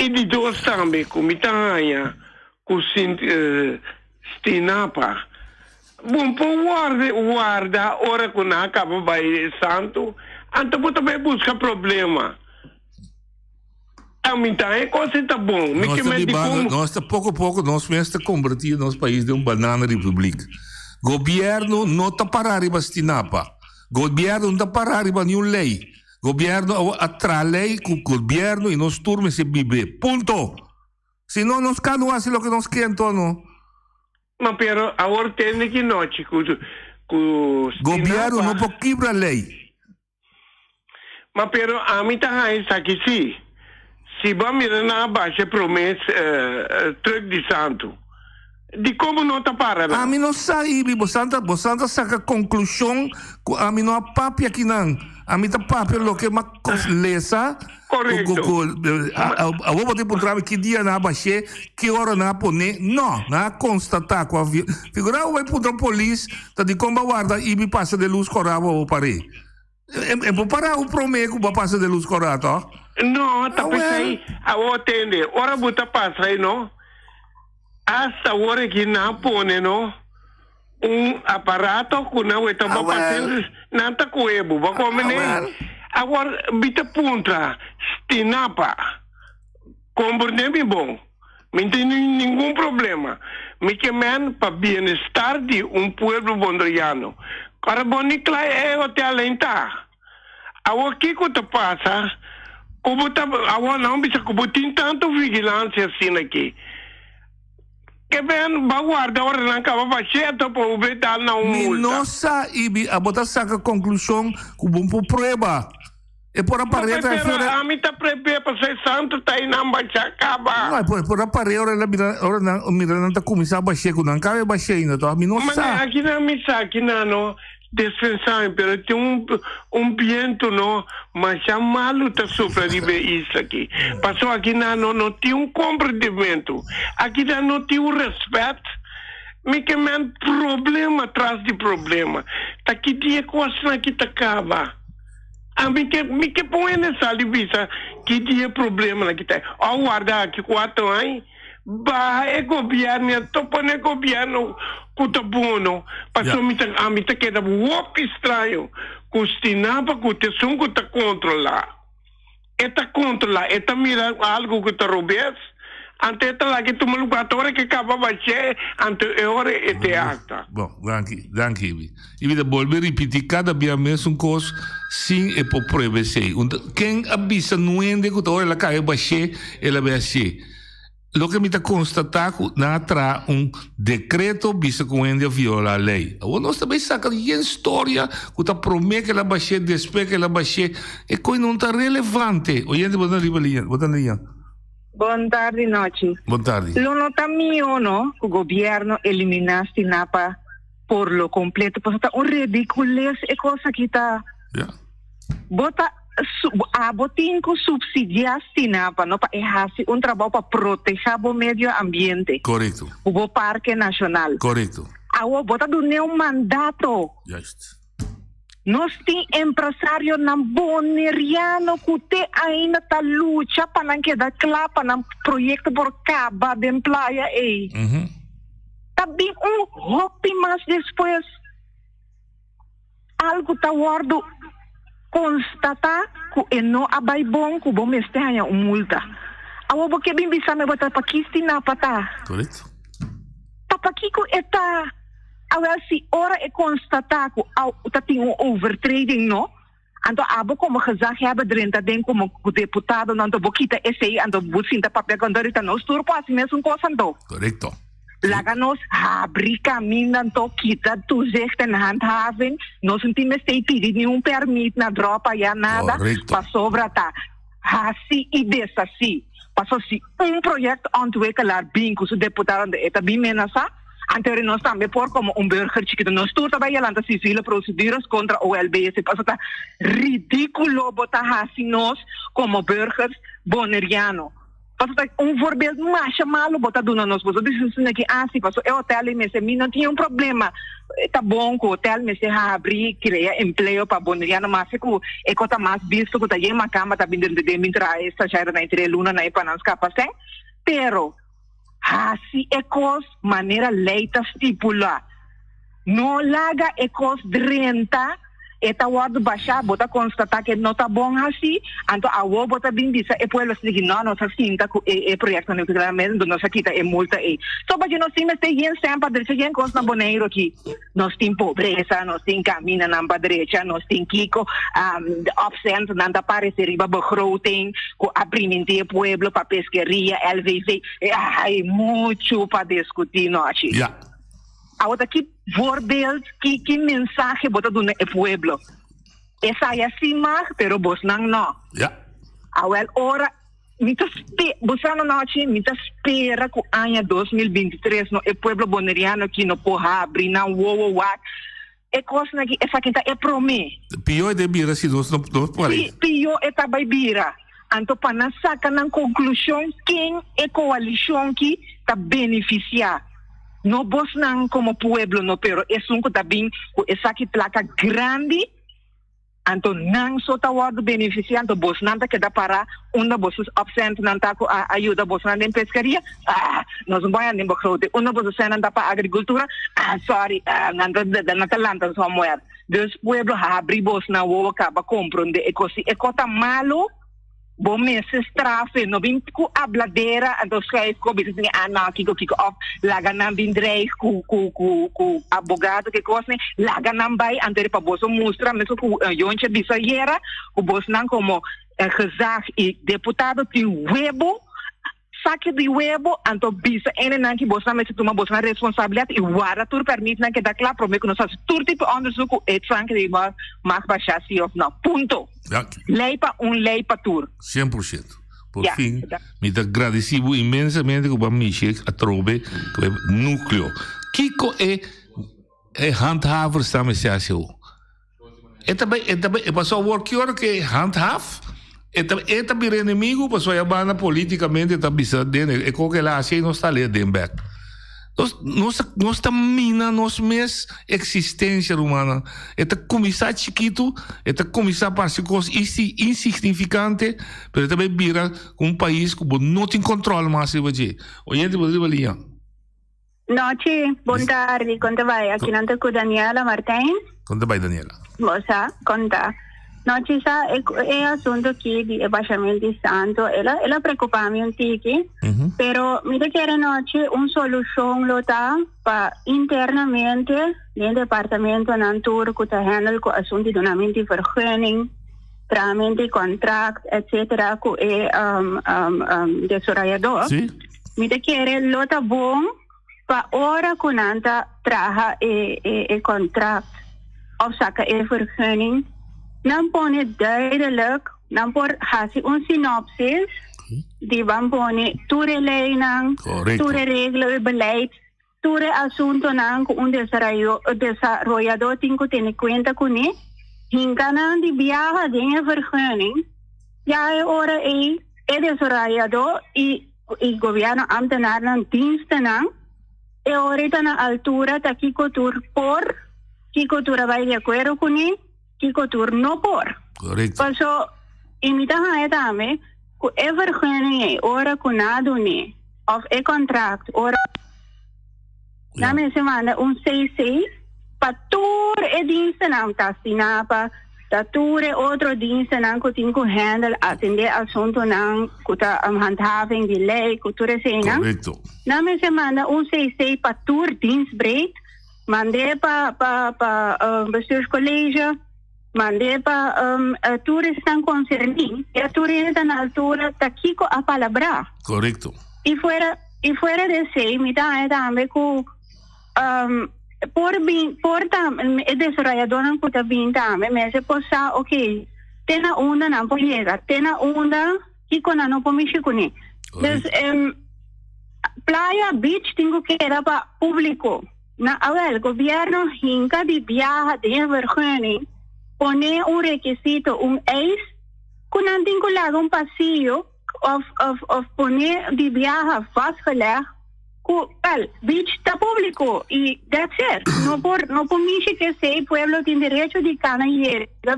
H: I di dos tambe ku mi ta haña ku Stinapa bon por wòrdu warda ora ku nan a kaba bai Santu anto bo ta bai buska problema. A mi ta e cos ta bon. Mi
B: ke men di como. Nos ta poco poco nos mes ta converti nos pais den un banana republiek. Gobierno no ta para riba Stinapa. Gobierno no ta para riba niun ley. Gobierno a traha ley cu gobierno y nos tur mester bibe. Punto! Si no nos cada un haci loke nos ke anto no.
H: Ma pero awor tende ki nochi cu
B: cu Stinapa. Gobierno no por kibra ley.
H: Ma pero ami ta haña esaki sí. Si bo a mira nan a basha e promé truck di santu, dikon bo no ta para nan?
B: Ami no sa, Ibi. Bo santa, bo santa saka konklushon ku ami no a papia akinan. Ami ta papia loke m'a lesa.
H: Korekto.
B: Ku, awor bo tin puntra mi ki dia nan a bash'é, ki ora nan a pon'é. No, nan a konstatá ku a Figurá bo bai puntra polis ta dikon bo a warda Ibi pasa den lus kòrá bo par'é. E por para un prome ku bo a pasa den lus kòrá tòg?
H: No, ta p'esei awor tende, ora bo ta pasa ei no, asta awor aki nan a pone no un aparato ku nan weta bo pasa, nan ta kohe bo, bo a kome ne? Awor mi ta puntra Stinapa, komprende mi bon, mi no tin ningun problema, mi ke men pa bienestar di un pueblo bondriano. Ora bo ni kla e hotel ei ta. Awor kiko ta pasa ku bo ta awor nan bisa ku bo tin tantu vigilansia asina aki? Ke ben ba warda ora nan kaba basheta pa bo be dal nan un
B: Mi
H: multa.
B: no sa i bi abo ta saka konklushon ku bo por prueba. E por a
H: No
B: parea
H: pe
B: ta
H: pero
B: ora.
H: ami ta prepé pasó e santu ta ei nan basha kaba.
B: No, e por e por a parea ora el a mira ora nan mira nan ta kuminsá bashé ku nan kaba e bashé ainda tòg. Mi no
H: Mane
B: sa.
H: aki nan mi sa aki nan no despensá mi pero tin un un bientu no masha malu ta supla riba e isla aki. Pasó aki nan no no tin un komprendimentu. Aki nan no tin un rèspèt. Mi ke men problema tras di problema. Ta ki dia kosnan aki ta kaba? Ami ke mi ke pon hende sali bisa ki di e problemanan ki ta o warda aki kuatro aña baha e gobierno ya to pone gobierno ku ta bono pasobra mi ta ami ta keda hopi straño ku Stinapa ku ta esun ku ta kontrola e ta kontrola e ta mira algo ku ta robes Anto e ta laga e tuma lugar te ora ke kaba bash'é, anto e ora e te akta.
B: Bon, danki, danki Ibi. Ibi ta bolbe ripiti kada bia mesun kos sin e por prueba esei. Un ta, ken a bisa nuende ku ta ora el a kaba e bash'é, el a bai hasié? Loke mi ta konstatá ku nan a traha un dekreto bisa ku un hende a violá lei. Awor nos ta bai saka yen storia ku ta promé ku el a bash'é, despues ku el a bash'é. E koi no ta relevante. Oyente bo ta riba liña, bo ta na liña.
I: Bon tardi Nochi.
B: Bon tardi.
I: Lo no ta mihó no ku gobierno eliminá Stinapa por lo kompleto pasobra ta un redikules e kos aki ta.
B: Ya.
I: Bo ta abo tin ku supsidiá Stinapa no pa e hasi un trabou pa protehá bo medio ambiente.
B: Korekto.
I: Ku bo parke nashonal.
B: Korekto.
I: Awor bo ta dun'é un mandato.
B: Juist.
I: Nos tin empresarionan boneriano ku te ainda ta lucha pa nan keda kla pa nan proyekto por kaba den playa ei. Ta bin un hopi mas despues. Algu ta wòrdu konstatá ku e no a bai bon ku bo mester haña un multa. Awor bo ke bin bisa mi bo ta pa ki Stinapa ta?
B: Korekto.
I: Ta pakiko e ta? Awel si ora e konstatá ku ta tin un overtreding no, anto abo komo gezaghebber drenta den komo deputado no anto bo kita esei anto bo sinta papia ku anto rita nos tur por hasi mesun kos anto.
B: Korekto.
I: Laga nos habri kaminda anto kita toezicht en handhaving. Nos no tin mester pidi niun permit na drop aya nada pasobra ta hasi i deshasi. Paso si un projectontwikkelaar bin ku su deputado anto e ta bin menasa, anto eri nos tambe por komo un burger chikito nos tur ta bai yalanta civiele procedures kontra OLBC paso ta ridikulo bo ta hasi nos komo burgers boneriano. Paso ta un voorbeeld masha malo bo ta duna nos. Boso bisa asina ki ah si paso e hotel ei mester mi no tin un problema. Ta bon ku hotel mester habri krea empleo pa boneriano mas ku e ko ta mas bisto ku ta yen makamba ta bin drenta den bin traha e stagiairnan e tres lunanan ei pa nan skapa sèn. Pero hasi e kos manera lei ta stipula. No laga e kos drenta, e ta wòrdu bashá, bo ta konstatá ku e no ta bon hasí, anto awor bo ta bin bisa e pueblo asina ki no, nos a sinta ku e e proyekto nuclear nos a kita e multa ei. So pasobra nos tin mester yen sèn pa drecha yen kos na Boneiru aki. Nos tin pobresa, nos tin kaminanan pa drecha, nos tin kiko, de opcentnan ta parese riba begroting ku a primintí e pueblo pa peskeria, LVV, hay muchu pa diskutí nochi.
B: Ya.
I: Awor ta ki voorbeeld, ki ki mensahe bo ta duna e pueblo? Esaya sí mag, pero bosnan no.
B: Ja.
I: Awel ora mi ta spe, bo sa no nochi, mi ta spera ku aña 2023 no e pueblo boneriano aki no por habri nan wowo wak e kosnan aki, esaki ta e promé.
B: Pió e ta bira si nos no no por.
I: Pi, pió e ta bai bira. Anto pa nan saka nan konklushon ken e koalishon ki ta benefisiá. No bosnan komo pueblo no, pero esun ku ta bin ku esaki plaka grandi, anto nan so ta wòrdu benefisiá, anto bosnan ta keda pará unda boso opcentnan ta ku a a yuda bosnan den peskeria, ah, nos no por den begroting, unda boso sènnan ta pa agrikultura, ah, sorry, ah, nan ta nan ta lanta somewhere. Dus pueblo habri bosnan wowo kaba komprondé e kos. Si e kos ta malu, Bo mester strafe, no bin ku abladera anto schrijf ku bisa tin ah no kiko kiko of laga nan bin dreig ku ku ku ku abogado ke kos ne laga nan bai anto pa boso mustra mesun ku Jontje bisa ayera ku bosnan komo gezag i deputado tin webo Saki di webo, anto bisa enenan ki bosnan mester tuma bosnan responsabilidat i warda tur permitnan keda kla prome ku nos hasi tur tipo onderzoek ku e tranke di mag basha si of no. Punto.
B: Danki.
I: Lei pa un, lei pa tur.
B: 100%. Por
I: Ya.
B: fin, mi ta gradisi bo inmensamente ku bo a mishi atrobe ku e nukleo. Kiko e e handhavers ta mester hasi awo? E ta bai, e ta bai, e paso awor ki ora ke handhaaf, e ta, e ta bira enemigo paso e banda politikamente ta bisa den e ko ke el a hasi ei nos ta alea den bek. Nos, nos ta, nos ta mina nos mes existencia rumannan. E ta kuminsá chikitu, e ta kuminsá parse kos insi, insignifikante, pero e ta bai bira un pais ku bo no tin kòntròl mas riba dje. Oyente bo ta riba liña.
J: Nochi, bon tardi, kon ta bai? Aki nan ta ku Daniela Martijn.
B: Kon ta bai Daniela?
J: Bo sa, kon ta? Nochi sa, e, e asunto ki di e bashament di santo, el a, el a preocupa mi un tiki, pero mi ta kere nochi un solucion lo ta pa internamente den departamentonan tur ku ta handle ku asunto di dunamento di vergunning, trahamento di contract, etcetera, ku e um, um, um, desorayador.
B: Sí.
J: Mi ta kere lo ta bon pa ora ku nan ta traha e e e kontrakt òf saka e vergunning, nan pone duidelijk, nan por hasi un sinopsis di ban pone tur e leinan, tur e reglo, e beleid, tur e asuntonan ku un desaroyadó tin ku tene kuenta kuné, hinka nan di biaha den e vergunning, ya e ora ei e desaroyadó i i gobièrnu ámtenarnan, dienstennan, e ora ei ta na altura ta kiko tur por, kiko tur a bai di akuerdo kuné, kiko tur no por.
B: Korekto.
J: Paso, i mi ta haña tambe ku e vergunning ei ora ku nan a dun'é òf e kontrakt ora nan mester manda un CC pa tur e dienstennan, ta Stinapa, ta tur e otro dienstennan ku tin ku handle, atendé asuntunan ku ta handhaving di lei, ku tur eseinan.
B: Korekto.
J: Nan mester manda un CC pa tur dienstbreed. Mand'é pa pa pa bestuurscollege, mand'é pa tur esnan concerní, ya tur hende ta na altura ta kiko a palabrá.
B: Correcto.
J: Y fuera y fuera de esey mi ta haña tambe cu por bin por ta e desaroyadornan cu ta bin tambe mester por sa ok te na unda nan por yega, te na unda kiko nan no por mishi cune. Dus Playa Beach tin ku keda pa públiko. Na awel, gobièrnu hinka di biaha den vergunning pone un rekisito, un eis, ku nan tin ku laga un pasillo òf òf òf pone di biaha vastgelegd ku, wèl, beach ta públiko i that's it. No por no por mishi ku esei, pueblo tin derecho di kana yega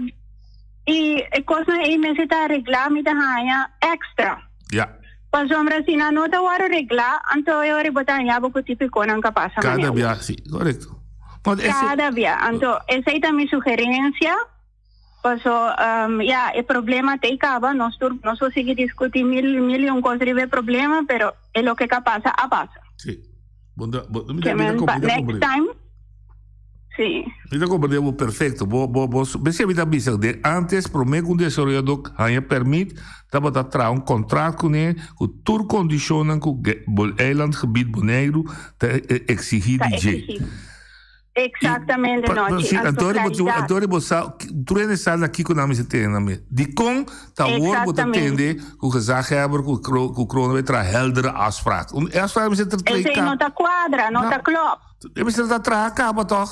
J: i e kosnan ei mester ta reglá mi ta haña èkstra.
B: Ja.
J: Pasobra si nan no ta wòrdu reglá, anto e ora bo ta haña bo ku tipikonan ka pasa
B: Kada
J: manera.
B: bia, si, korekto. Want ese,
J: Kada bia. Anto esei ta mi sugerensia, paso ya e problema t'ei kaba, nos tur nos por sigui diskutí mil mil i un kos riba e problema, pero e loke ka pasa a pasa.
B: Si. Bo ta, bo, mi
J: Ke
B: ta, mi ta
J: men pa
B: mi ta
J: next
B: komprendé.
J: time, si.
B: Mi ta komprendé bo perfecto. Bo, bo, bo, besi mi ta bisa de antes promé ku un desaroyadó haña permit tabata traha un kontrakt kuné ku tur kondishonnan ku Eilandgebied Boneiru ta eksigí
J: Ta
B: di dje.
J: eksigí. Exactamente,
B: Pa, pa,
J: Nochi.
B: si,
J: Anto
B: anto bo,
J: claridad.
B: anto bo sa, tur hende sa na kiko nan mester tene nan mes. Dikon ta awor bo ta
J: Exactamente.
B: tende ku gezaghebber ku kro, ku Kroon bai traha heldere afspraak. Un afspraak mester tra
J: Esei
B: ka.
J: no ta cuadra, no
B: No.
J: ta klop.
B: E mester ta traha kaba tòg?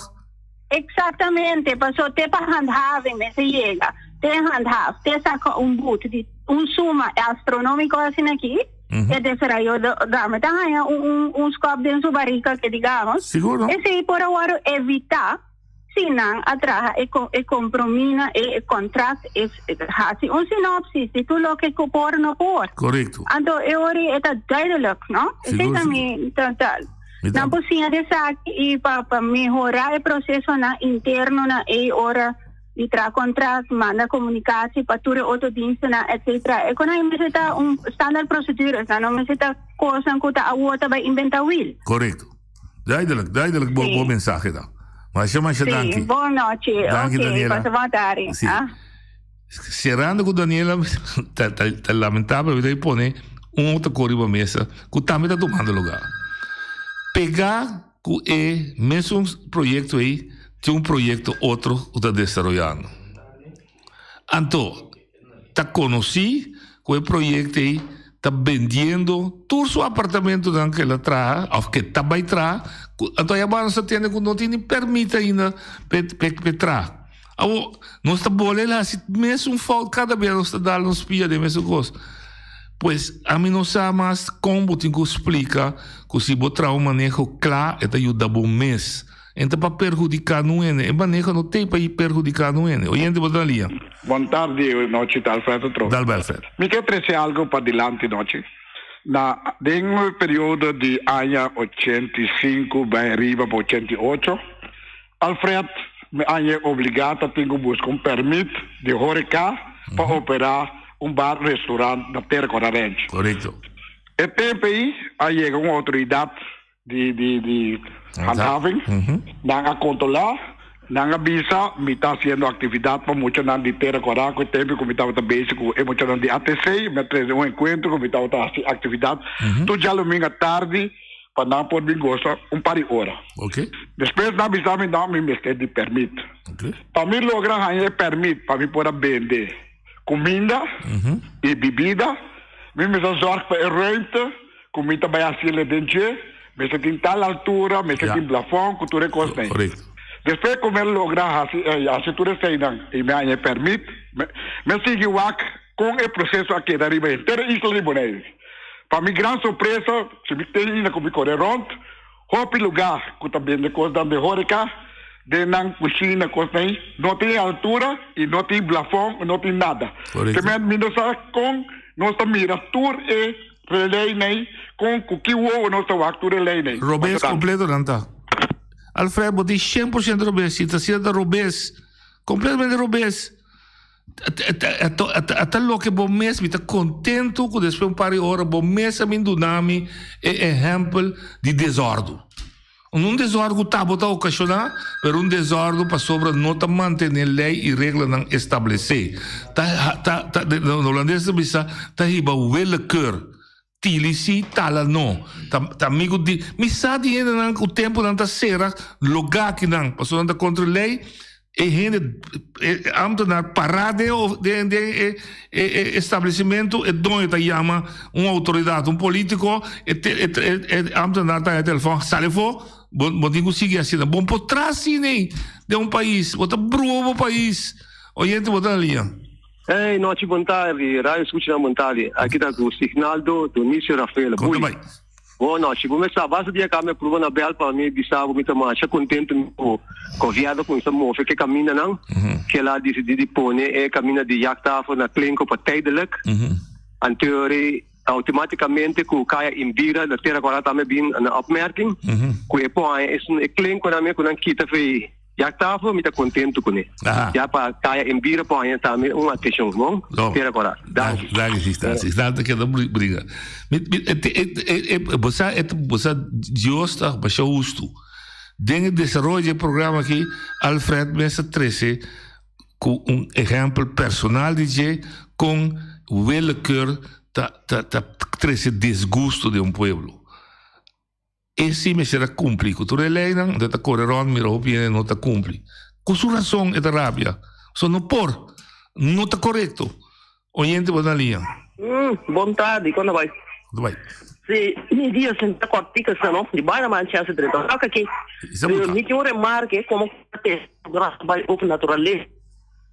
J: Exactamente, paso te pa handhaving mester yega, te handhaaf, te saca un boete di un suma astronomico asina aki, e desarrollo dame ta haña un un un skop den su barrica que digamos.
B: Sigur no?
J: Esey por a wòrdu evitá si nan a traha e e kompromina, e contract, e hasi un sinopsis di tur loke ku por no por.
B: Korekto.
J: Anto e ora e ta duidelijk, no? Esey
B: Sigur,
J: ta
B: sigur.
J: mi ta ta
B: Mi ta
J: Nan por siña di esaki i pa pa mehorá e prosesonan interno na ei ora di traha kontrakt, manda komunikasi pa tur e otro dienstenan etsetera. E konan ei mester ta un standaard procedures, nan no mester ta kosnan ku ta awor ta bai inventa wiel.
B: Korekto. Duidelijk, duidelijk bo bo
J: Sí.
B: mensahe ta. Masha masha
J: Sí,
B: danki.
J: bon nochi.
B: Danki
J: Ok,
B: Daniela.
J: pasa bon tardi.
B: Sí.
J: Ah.
B: Cerrando cu Daniela, ta, ta, ta lamentabel, mi ta pone un otro co riba mesa cu tambe ta tomando lugar. Pega cu e mesun proyecto ey, tin un proyecto otro cu ta desaroyando. Anto, ta conoci cu e proyecto ey ta bendiendo tur su apartamentonan cu el a traha of cu e ta bay traha, cu anto ayabao nos ta tende cu no tin ni permit ainda p'e traha. Awor, nos ta bole el hasi mesun fout kada bes nos ta dal nos pia den mesun kos. Pues, ami no sa mas kon bo tin ku splika ku si bo traha un maneho kla e ta yuda bo mes. En ta pa perhudiká nun hende. E maneho no t'ei pa perhudiká nun hende. Oyente bo ta na lia.
F: Bon tardi, nochi ta Alfred otro.
B: Dal bai Alfred.
F: Mi ke trese algo padilanti nochi. Na den e periodo di aña 85 bai riba pa 88, Alfred, Mi a hañ'é obligá ta tin ku buska un pèrmit di horeca pa operá un bar restorant na Tercora Ranch.
B: Korekto.
F: E tempu ei a yega un outoridat di di di handhaving, nan a kontrolá. Nan a bisa, Mi ta hasiendo aktividat pa muchanan di Tera Kòrá. Ku e tempu ku mi tabata bezig ku e muchanan di ATC, mi a trese un enkuentro ku mi tabata hasi aktividat tur djalumingu atardi pa nan por bin gosa un par di ora. Despues nan a bisa mi, No, mi mester di pèrmit. Pa mi logra haña e pèrmit pa mi por a bende kuminda i bibida, mi mester zòrg pa e ruimte ku mi ta bai hasi el den dje, mester tin tal altura, mester tin blafòn ku tur e kosnan ei. Despues ku mi a logra hasi hasi tur eseinan i mi a haña e pèrmit, mi a sigui wak kon e proseso a keda riba henter e isla di Boneiru. Pa mi gran sorpresa, si mi tin ainda ku mi kore rònt, hopi lugá ku ta bende kosnan den hóreka, den nan kushina, kosnan ei, no tin e altura i no tin blafòn, no tin nada. Te men mi no sa kon nos ta mira tur e Relei nei, kon ku ki wowo nos ta wak tur e lei nei?
B: Robes kompleto nan ta. Alfred bo tin 100% robes, si ta asina ta robes, kompletamente robes. Ata loke bo mes, mi ta kontento ku despues un par di ora bo mes a bin duna mi e ehèmpel di desòrdu. Un desòrdu ku ta bo ta okashoná, pero un desòrdu pasobra no ta mantené lei i reglanan establesé. Ta, ta, ta, na holandes ta bisa, ta hiba willekeur. Tili si, tala no. Ta, ta amigu di, mi sa di hendenan ku tempunan ta sera logá akinan, pasobra nan ta kontra lei. E hende, e ambtenaar pará den den den e e e establecimentu, e doño ta yama un autoridad, un politico, e te e e ambtenaar ta haña telefòn, sali afó, bo bo tin ku sigui asina. Bo por traha asina ei den un pais, bo ta brua bo pais. Oyente bo ta na liña.
K: Hey, nochi bon tardi, Radio Escucha bon tardi. Aki ta ku Signaldo Donicio Rafael.
B: Konta bai.
K: Bo nochi. Bo mester a basta dia ka mi a pruba na bel pa mi bisa bo mi ta masha contento mi cu Governo cuminsa move ke camindanan. Kela a dicidi di pone e caminda di jachttafel na Klinko pa tijdelijk. Anteori automaticamente cu Kaya Indira na Tera Kora tambe bin na opmerking cu e por haña esun e Klinkonan me cu nan kita fei Jachttafel mi ta contento cune. Ya pa Kaya Indira por haña tambe un atencion bon. Tera Kora.
B: Danki. Danki sista. Sista ta keda briga. Mi mi e e e bo sa e bo sa Dios ta masha hustu. Den e desaroyo di e programa aki Alfred mes a trece cu un ehempel personal di dje con willekeur ta ta ta trece disgusto den un pueblo. E si mester a cumpli cu tur e leynan, anto e ta core rond mira hopi hende no ta cumpli. Cu su razon e ta rabia. So no por. No ta corecto. Oyente bo na liña.
L: Mm, bon tardi, con ta bai?
B: Con ta bai?
L: Si, mi dia sin ta cortico asina no, di bai na Manchester drenta. Toca aki.
B: Isa bo ta.
L: Mi tin un remarke como te bai over naturalesa.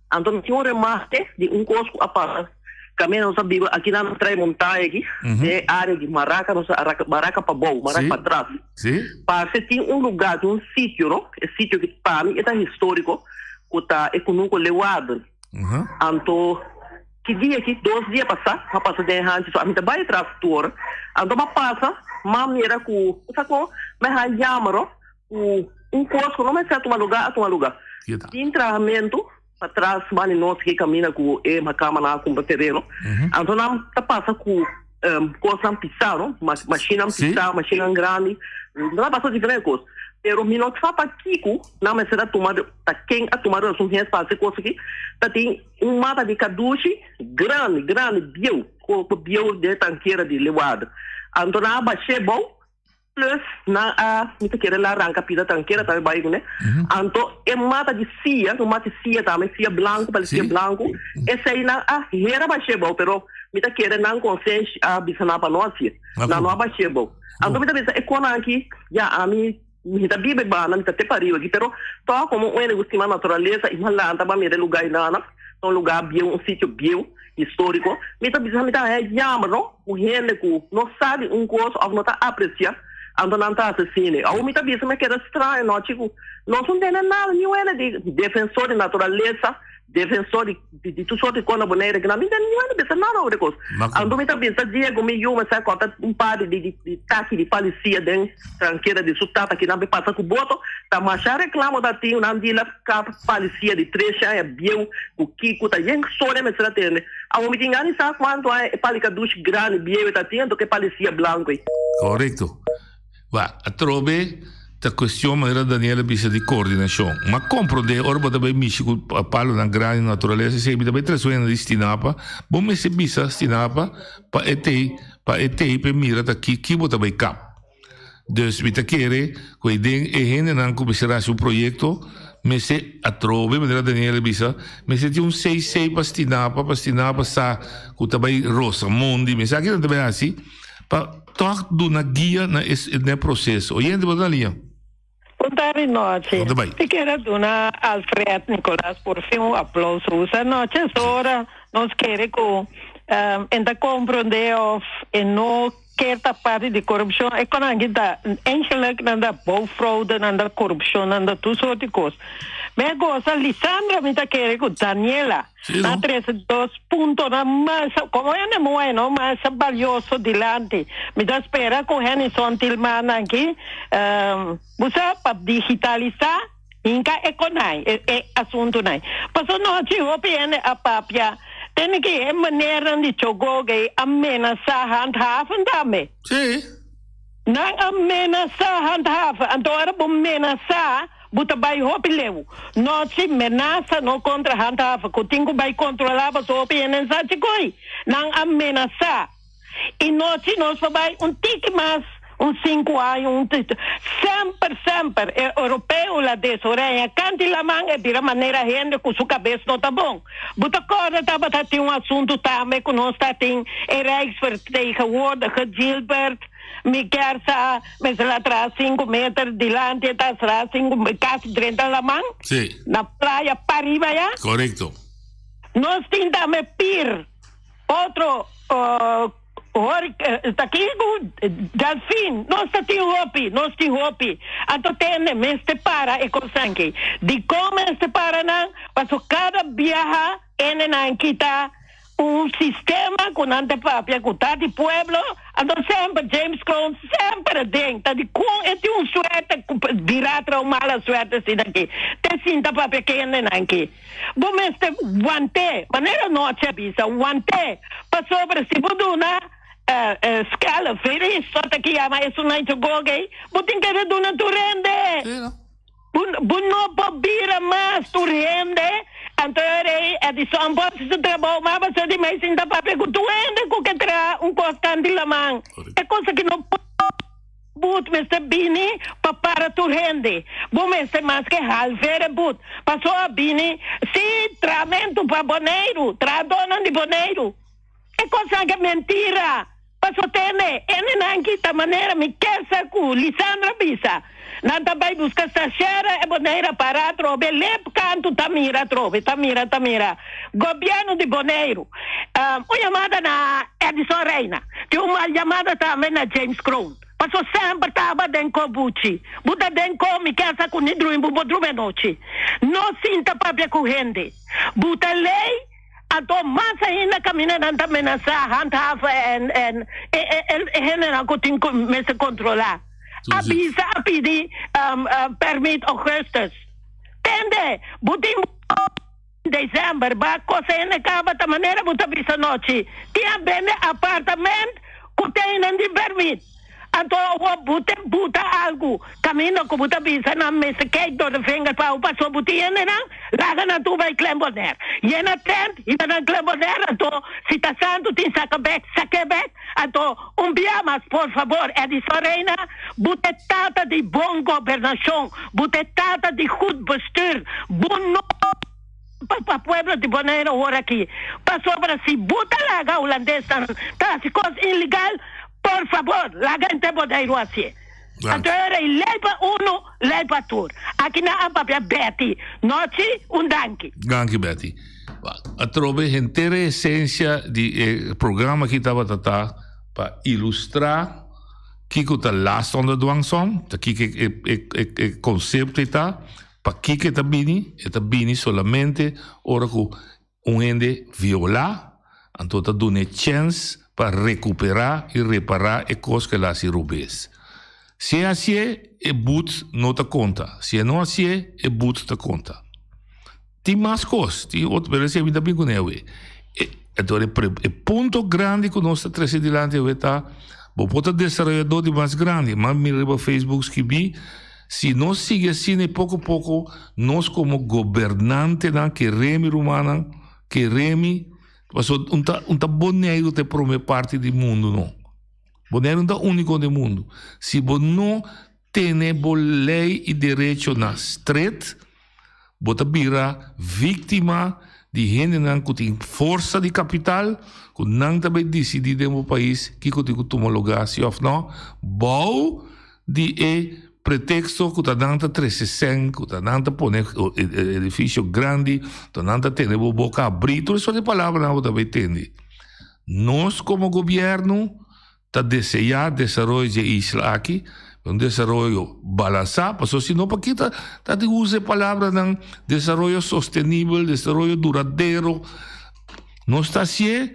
L: Anto mi tin un remarke di un cos cu a pasa caminda nos a biba aki na Trae Montaña aki, den e area di Maraca, nos a Maraca pabou, Maraca patras. Parce tin un lugar, tin un sitio no, e sitio ki pa mi e ta historico, cu ta e Cunuco Leeuwarden. Anto ki dia aki, dos dia pasa, m'a pasa den e hanchi so, ami ta bai atras tur, anto m'a pasa, m'a mira cu, sa con, m'a haña jammer no, Ku un kos ku no mester a tuma lugá a tuma lugá. Tin trahamentu patras bani nos ke kaminda ku e makamanan a kumpra tereno. Anto nan ta pasa ku kosnan pisá no, mashinnan pisá, mashinnan grandi, nan ta pasa diferente kos. Pero mi no sa pakiko nan mester a tuma, ta ken a tuma rason hens pa hasi kos aki. Ta tin un mata di kadushi grandi, grandi, bieu, ku bieu den tankera di Leeuwarden. Anto nan a bash'é bou. Plus nan a, mi ta kere la ranka pida trankera tambe bai kuné. Anto e mata di sia, un mata di sia tambe, sia blanku, pali sia blanku, esei nan a hera bash'é bou, pero mi ta kere nan konsenshi a bisa nan pa no hasié. Nan no a bash'é bou. Anto mi ta bisa e konan aki, ya ami mi ta biba e banda, mi ta te pariba aki, pero tòg komo un hende ku stima naturalesa i malanta pa mira e lugá einana, ta un lugá bieu, un sitio bieu. Historico, mi ta bisa mi ta haña jammer no, un hende cu no sa di un cos of no ta aprecia, anto nan ta asesine. Awor mi ta bisa mi a keda straño no chico, nos no tene nada, ni un hende di defensor di naturalesa, defensor di di tur soort di cos na Bonaire, mi no tene ni un hende bisa nada over di cos. Anto mi ta bisa dia cu mi yu mi sa corta un par di di taki di policia den trankera di su tata kinan pe pasa cu boto, ta masha reclamo ta tin, nan di la kap policia di tres aña bieu cu kico ta yen storia mester a tende. Awor mi tin gana di sa cuanto aña e palicadushi grandi bieu e ta tin anto cu e policia blanco ey.
B: Correcto. Ba, atrobe. Ta cuestion, manera Daniel a bisa, di coordinacion. M'a comprende ora bo ta bay mishi cu palonan grandi na naturalesa, esey mi ta bay trece un hende di Stinapa, bo mester bisa Stinapa pa e tey, pa e tey p'e mira ta ki ki bo ta bay kap. Dus mi ta kere cu e den e hendenan cu mester haci un proyecto mester atrobe, manera Daniel a bisa, mester tin un CC pa Stinapa, pa Stinapa sa cu ta bay rosa mondi, mester aki nan ta bay haci pa. Tòg duna guia na e na e proseso. Oyente bo ta na liña.
M: Bon tardi nochi.
B: Bon ta bai.
M: Mi kier a duna Alfred Nicolaas por fin un aplauso. Usa nochi es ora nos kere ku en ta komprondé of e no kier ta parti di korupshon. E konan aki ta eigenlijk nan ta bou fraude, nan ta korupshon, nan ta tur soort di kos. Mi a gosa Lisandra mi ta kere ku Daniela. Na trese dos puntonan mas, como hende muhe no, mas balioso dilanti. Mi ta spera cu Hennyson Tilman aki busa pa digitalisa hinca e conai, e asuntonan. Pasobra nochi hopi hende a papia, tene ki e menernan di Chogoge a menasa handhaven tambe. Nan a menasa handhaven, anto ora bo menasa. Bu ta bai hopi leu. No si menasa no kontra handhaven ku tin ku bai kontrolá pasobra hopi hende sa chikoi. Nan a menasá. I no si nos por bai un tiki mas, un sinku aña, un Semper, semper e europeo la desoreña kanti laman e bira manera hende ku su kabes no ta bon. Bu ta kòrda tabata tin un asuntu tambe ku nos ta tin e Rijksvertegenwoordiger Gilbert. Mi kier sa mester a traha sinku meter dilanti e ta traha sinku kasi drenta laman.
B: Sí.
M: Na playa pariba ya.
B: Korekto.
M: Nos tin tambe pir otro hor ta kico delfin nos ta tin hopi nos tin hopi anto tende mester para e cosnan aki dicon mester para nan paso cada biaha ene nan kita Un sistema cu nan ta papia cu ta di pueblo, anto semper James Kroon semper aden ta di con e tin un suerte cu bira tra un mala suerte asina aki te sinta papia kendenan aki. Bo mester wante, manera nochi a bisa, wante, pasobra si bo duna scala veris, so ta ki yama esunnan chogoge, bo tin keda duna tur hende. Bo no por bira mas tur hende, anto e rei a di son por hasi su trabou, ma pasobra di mei sinta papia ku tur hende ku ke traha un kos kanti laman. E kosa ki no por but mester bini pa para tur hende. Bo mester mas ke halver e but. Pasobra a bini si trahamentu pa Boneiru, trahadónan di Boneiru. E kosnan ke mentira. Paso tende, hendenan kita manera mi kesa ku Lisandra bisa. Nan ta bai buska stashera e Boneira para atrobe lep kantu ta mira atrobe, ta mira, ta mira. Gobièrnu di Boneiru. Un yamada na Edison Reina. Tin un mal yamada tambe na James Kroon. Paso semper taba den ko buchi. Bu ta den ko mi kesa ku ni drumi bu bo drumi anochi. No sinta papia ku hende. Bu ta lei. Anto mas ainda caminda nan ta menasa handhaven en en e e hendenan cu tin cu mester controla. A bisa a pidi permit augustus. Tende, bo tin december ba cosa hende caba ta manera bo ta bisa nochi. Tin a bende apartament cu tenen di permit. Anto awor bo te buta algu kaminda ku bo ta bisa nan mester kijk door de vinger pa bo paso bo tin hendenan laga nan tur bai Klein Bonaire. Yena tent hiba nan Klein Bonaire anto si ta santu tin saka bek sake bek anto un bia mas por fabor Edison Reina bo te tata di bon gobernashon bo te tata di goed bestuur bo no pa pa pueblo di Bonaire awor aki pasobra si bo ta laga hulandesnan ta hasi kos ilegal Por fabor, laga henter Boneiru hacié. Anto e rei lei pa unu, lei pa tur. Aki nan a papia Betty. Nochi, un danki.
B: Danki Betty. Atrobe henter e esencia di e programa aki tabata ta pa ilustra kiko ta last onder dwangsom, ta kiko e e e concepto ei ta, pakiko e ta bini, e ta bini solamente ora ku Un hende violá, anto ta dun'é chèns pa rekuperá i repará e kos ku el a hasi robes. Si e hasié, e but no ta konta. Si e no hasié, e but ta konta. Tin mas kos, tin otro, pero esei mi ta bin kuné awe. E, anto e pre, e punto grandi ku nos ta trese dilanti awe ta, bo por ta desaroyadó di mas grandi, m'a mira riba Facebook skibí. Si nos sigui asina i poko poko nos komo gobernantenan kere mi rumannan, kere mi, pasobra un ta un ta Boneiru ta e prome parti di mundu no. Boneiru no ta úniko den mundu. Si bo no tene bo lei i derecho na stret, bo ta bira víktima di hendenan ku tin forsa di kapital, ku nan ta bai disidí den bo pais kiko tin ku tuma lugá si òf nò, bou di e preteksto ku ta nan ta trese sèn, ku ta nan ta pone edifisio grandi, ta nan ta tene bo boka abrí, tur e sort di palabranan bo ta bai tende. Nos komo gobièrnu ta deseá desaroyo dje isla aki, un desaroyo balansá, pasobra si no pa kita ta di usa e palabranan desaroyo sostenibel, desaroyo duradero. Nos ta hasié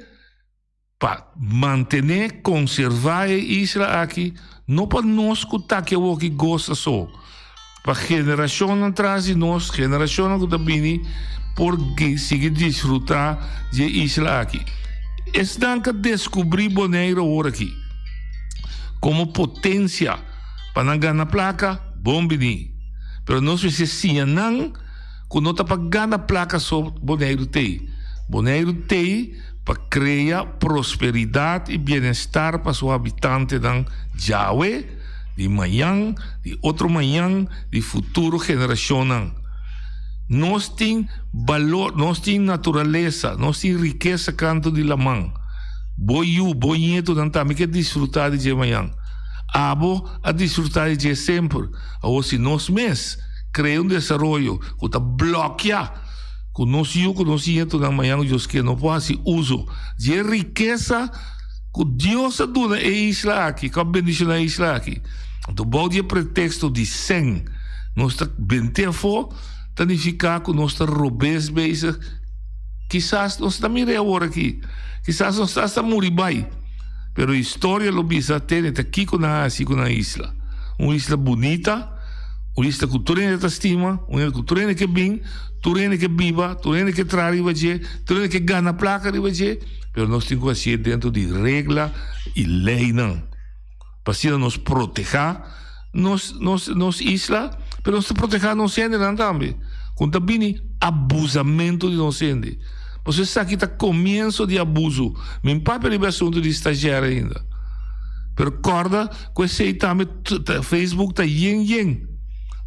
B: pa mantené, konservá e isla aki, no pa nos ku ta aki awoki gosa so, pa generashonnan tras di nos, generashonnan ku ta bini por sigui disfrutá di e isla aki. Esnan ka deskubrí Boneiru awor aki komo potensia pa nan gana plaka, bon bini. Pero nos mester siña nan ku no ta pa gana plaka so Boneiru t'ei. Boneiru t'ei pa krea prosperidat i bienestar pa su habitantenan djawe, di mañan, di otro mañan, di futuro generashonnan. Nos tin balor, nos tin naturalesa, nos tin rikesa kantu di laman. Bo yu, bo ñetunan tambe ke disfrutá di dje mañan. Abo a disfrutá di dje semper. Awor si nos mes krea un desaroyo ku ta blòkia ku nos yu, ku nos ñetunan mañan ku Dios ke no por hasi uso di e rikesa Ku Dios a duna e isla aki, ku a bendishoná e isla aki. Anto bou di e preteksto di sèn nos ta bent'é afó, ta nifiká ku nos ta robes bezig. Kisas nos ta mir'é awor aki, kisas nos ta asta muri bai, pero historia lo bisa tene ta kiko nan a hasi ku nan isla. Un isla bunita, un isla ku tur hende ta stima, un hende ku tur hende ke bin, tur hende ke biba, tur hende ke traha riba dje, tur hende ke gana plaka riba dje. Pero nos tin ku hasié dentro di regla i leinan pa asina nos protehá nos nos nos isla, pero nos ta protehá nos hendenan tambe ku ta bini abusamentu di nos hende. Pasobra esaki ta komienso di abuso. Mi no papia riba e asuntu di stagiair ainda, pero kòrda ku esei tambe Facebook ta yen yen.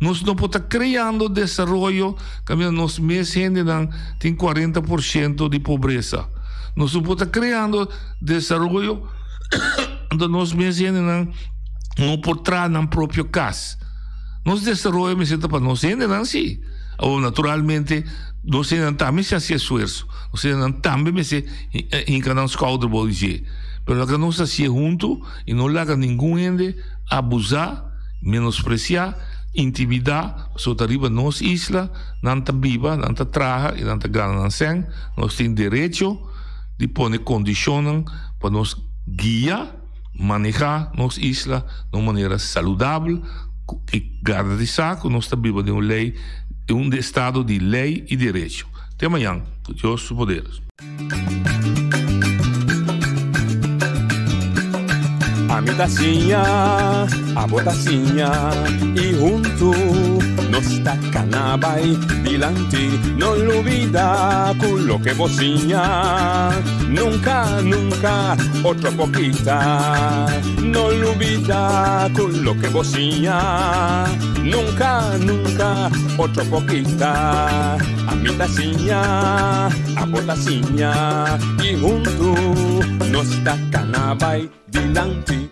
B: Nos no por ta kreando desaroyo kaminda nos mes hendenan tin 40% di pobresa. Nos no por ta kreando desaroyo unda nos mes hendenan no por traha nan propio kas. Nos desaroyo mester ta pa nos hendenan si. Awor naturalmente nos hendenan tambe mester hasi esfuerso. Nos hendenan tambe mester hinka nan skouder bou di dje. Pero laga nos hasié huntu i no laga ningun hende abusá, menospresiá, intimidá, pasobra ta riba nos isla nan ta biba, nan ta traha i nan ta gana nan sèn. Nos tin derecho di pone kondishonnan pa nos guia, manehá nos isla na un manera saludabel i garantisá ku nos ta biba den un lei, un estado di lei i derecho. Te mañan, ku Dios su poder.
A: Ami ta siña, abo ta siña y huntu nos ta cana bay dilanti. No lubida cu loke bo siña nunca, nunca otro por kita. No lubida cu loke bo siña nunca, nunca otro por kita. Ami ta siña, abo ta siña y huntu nos ta cana bay dilanti.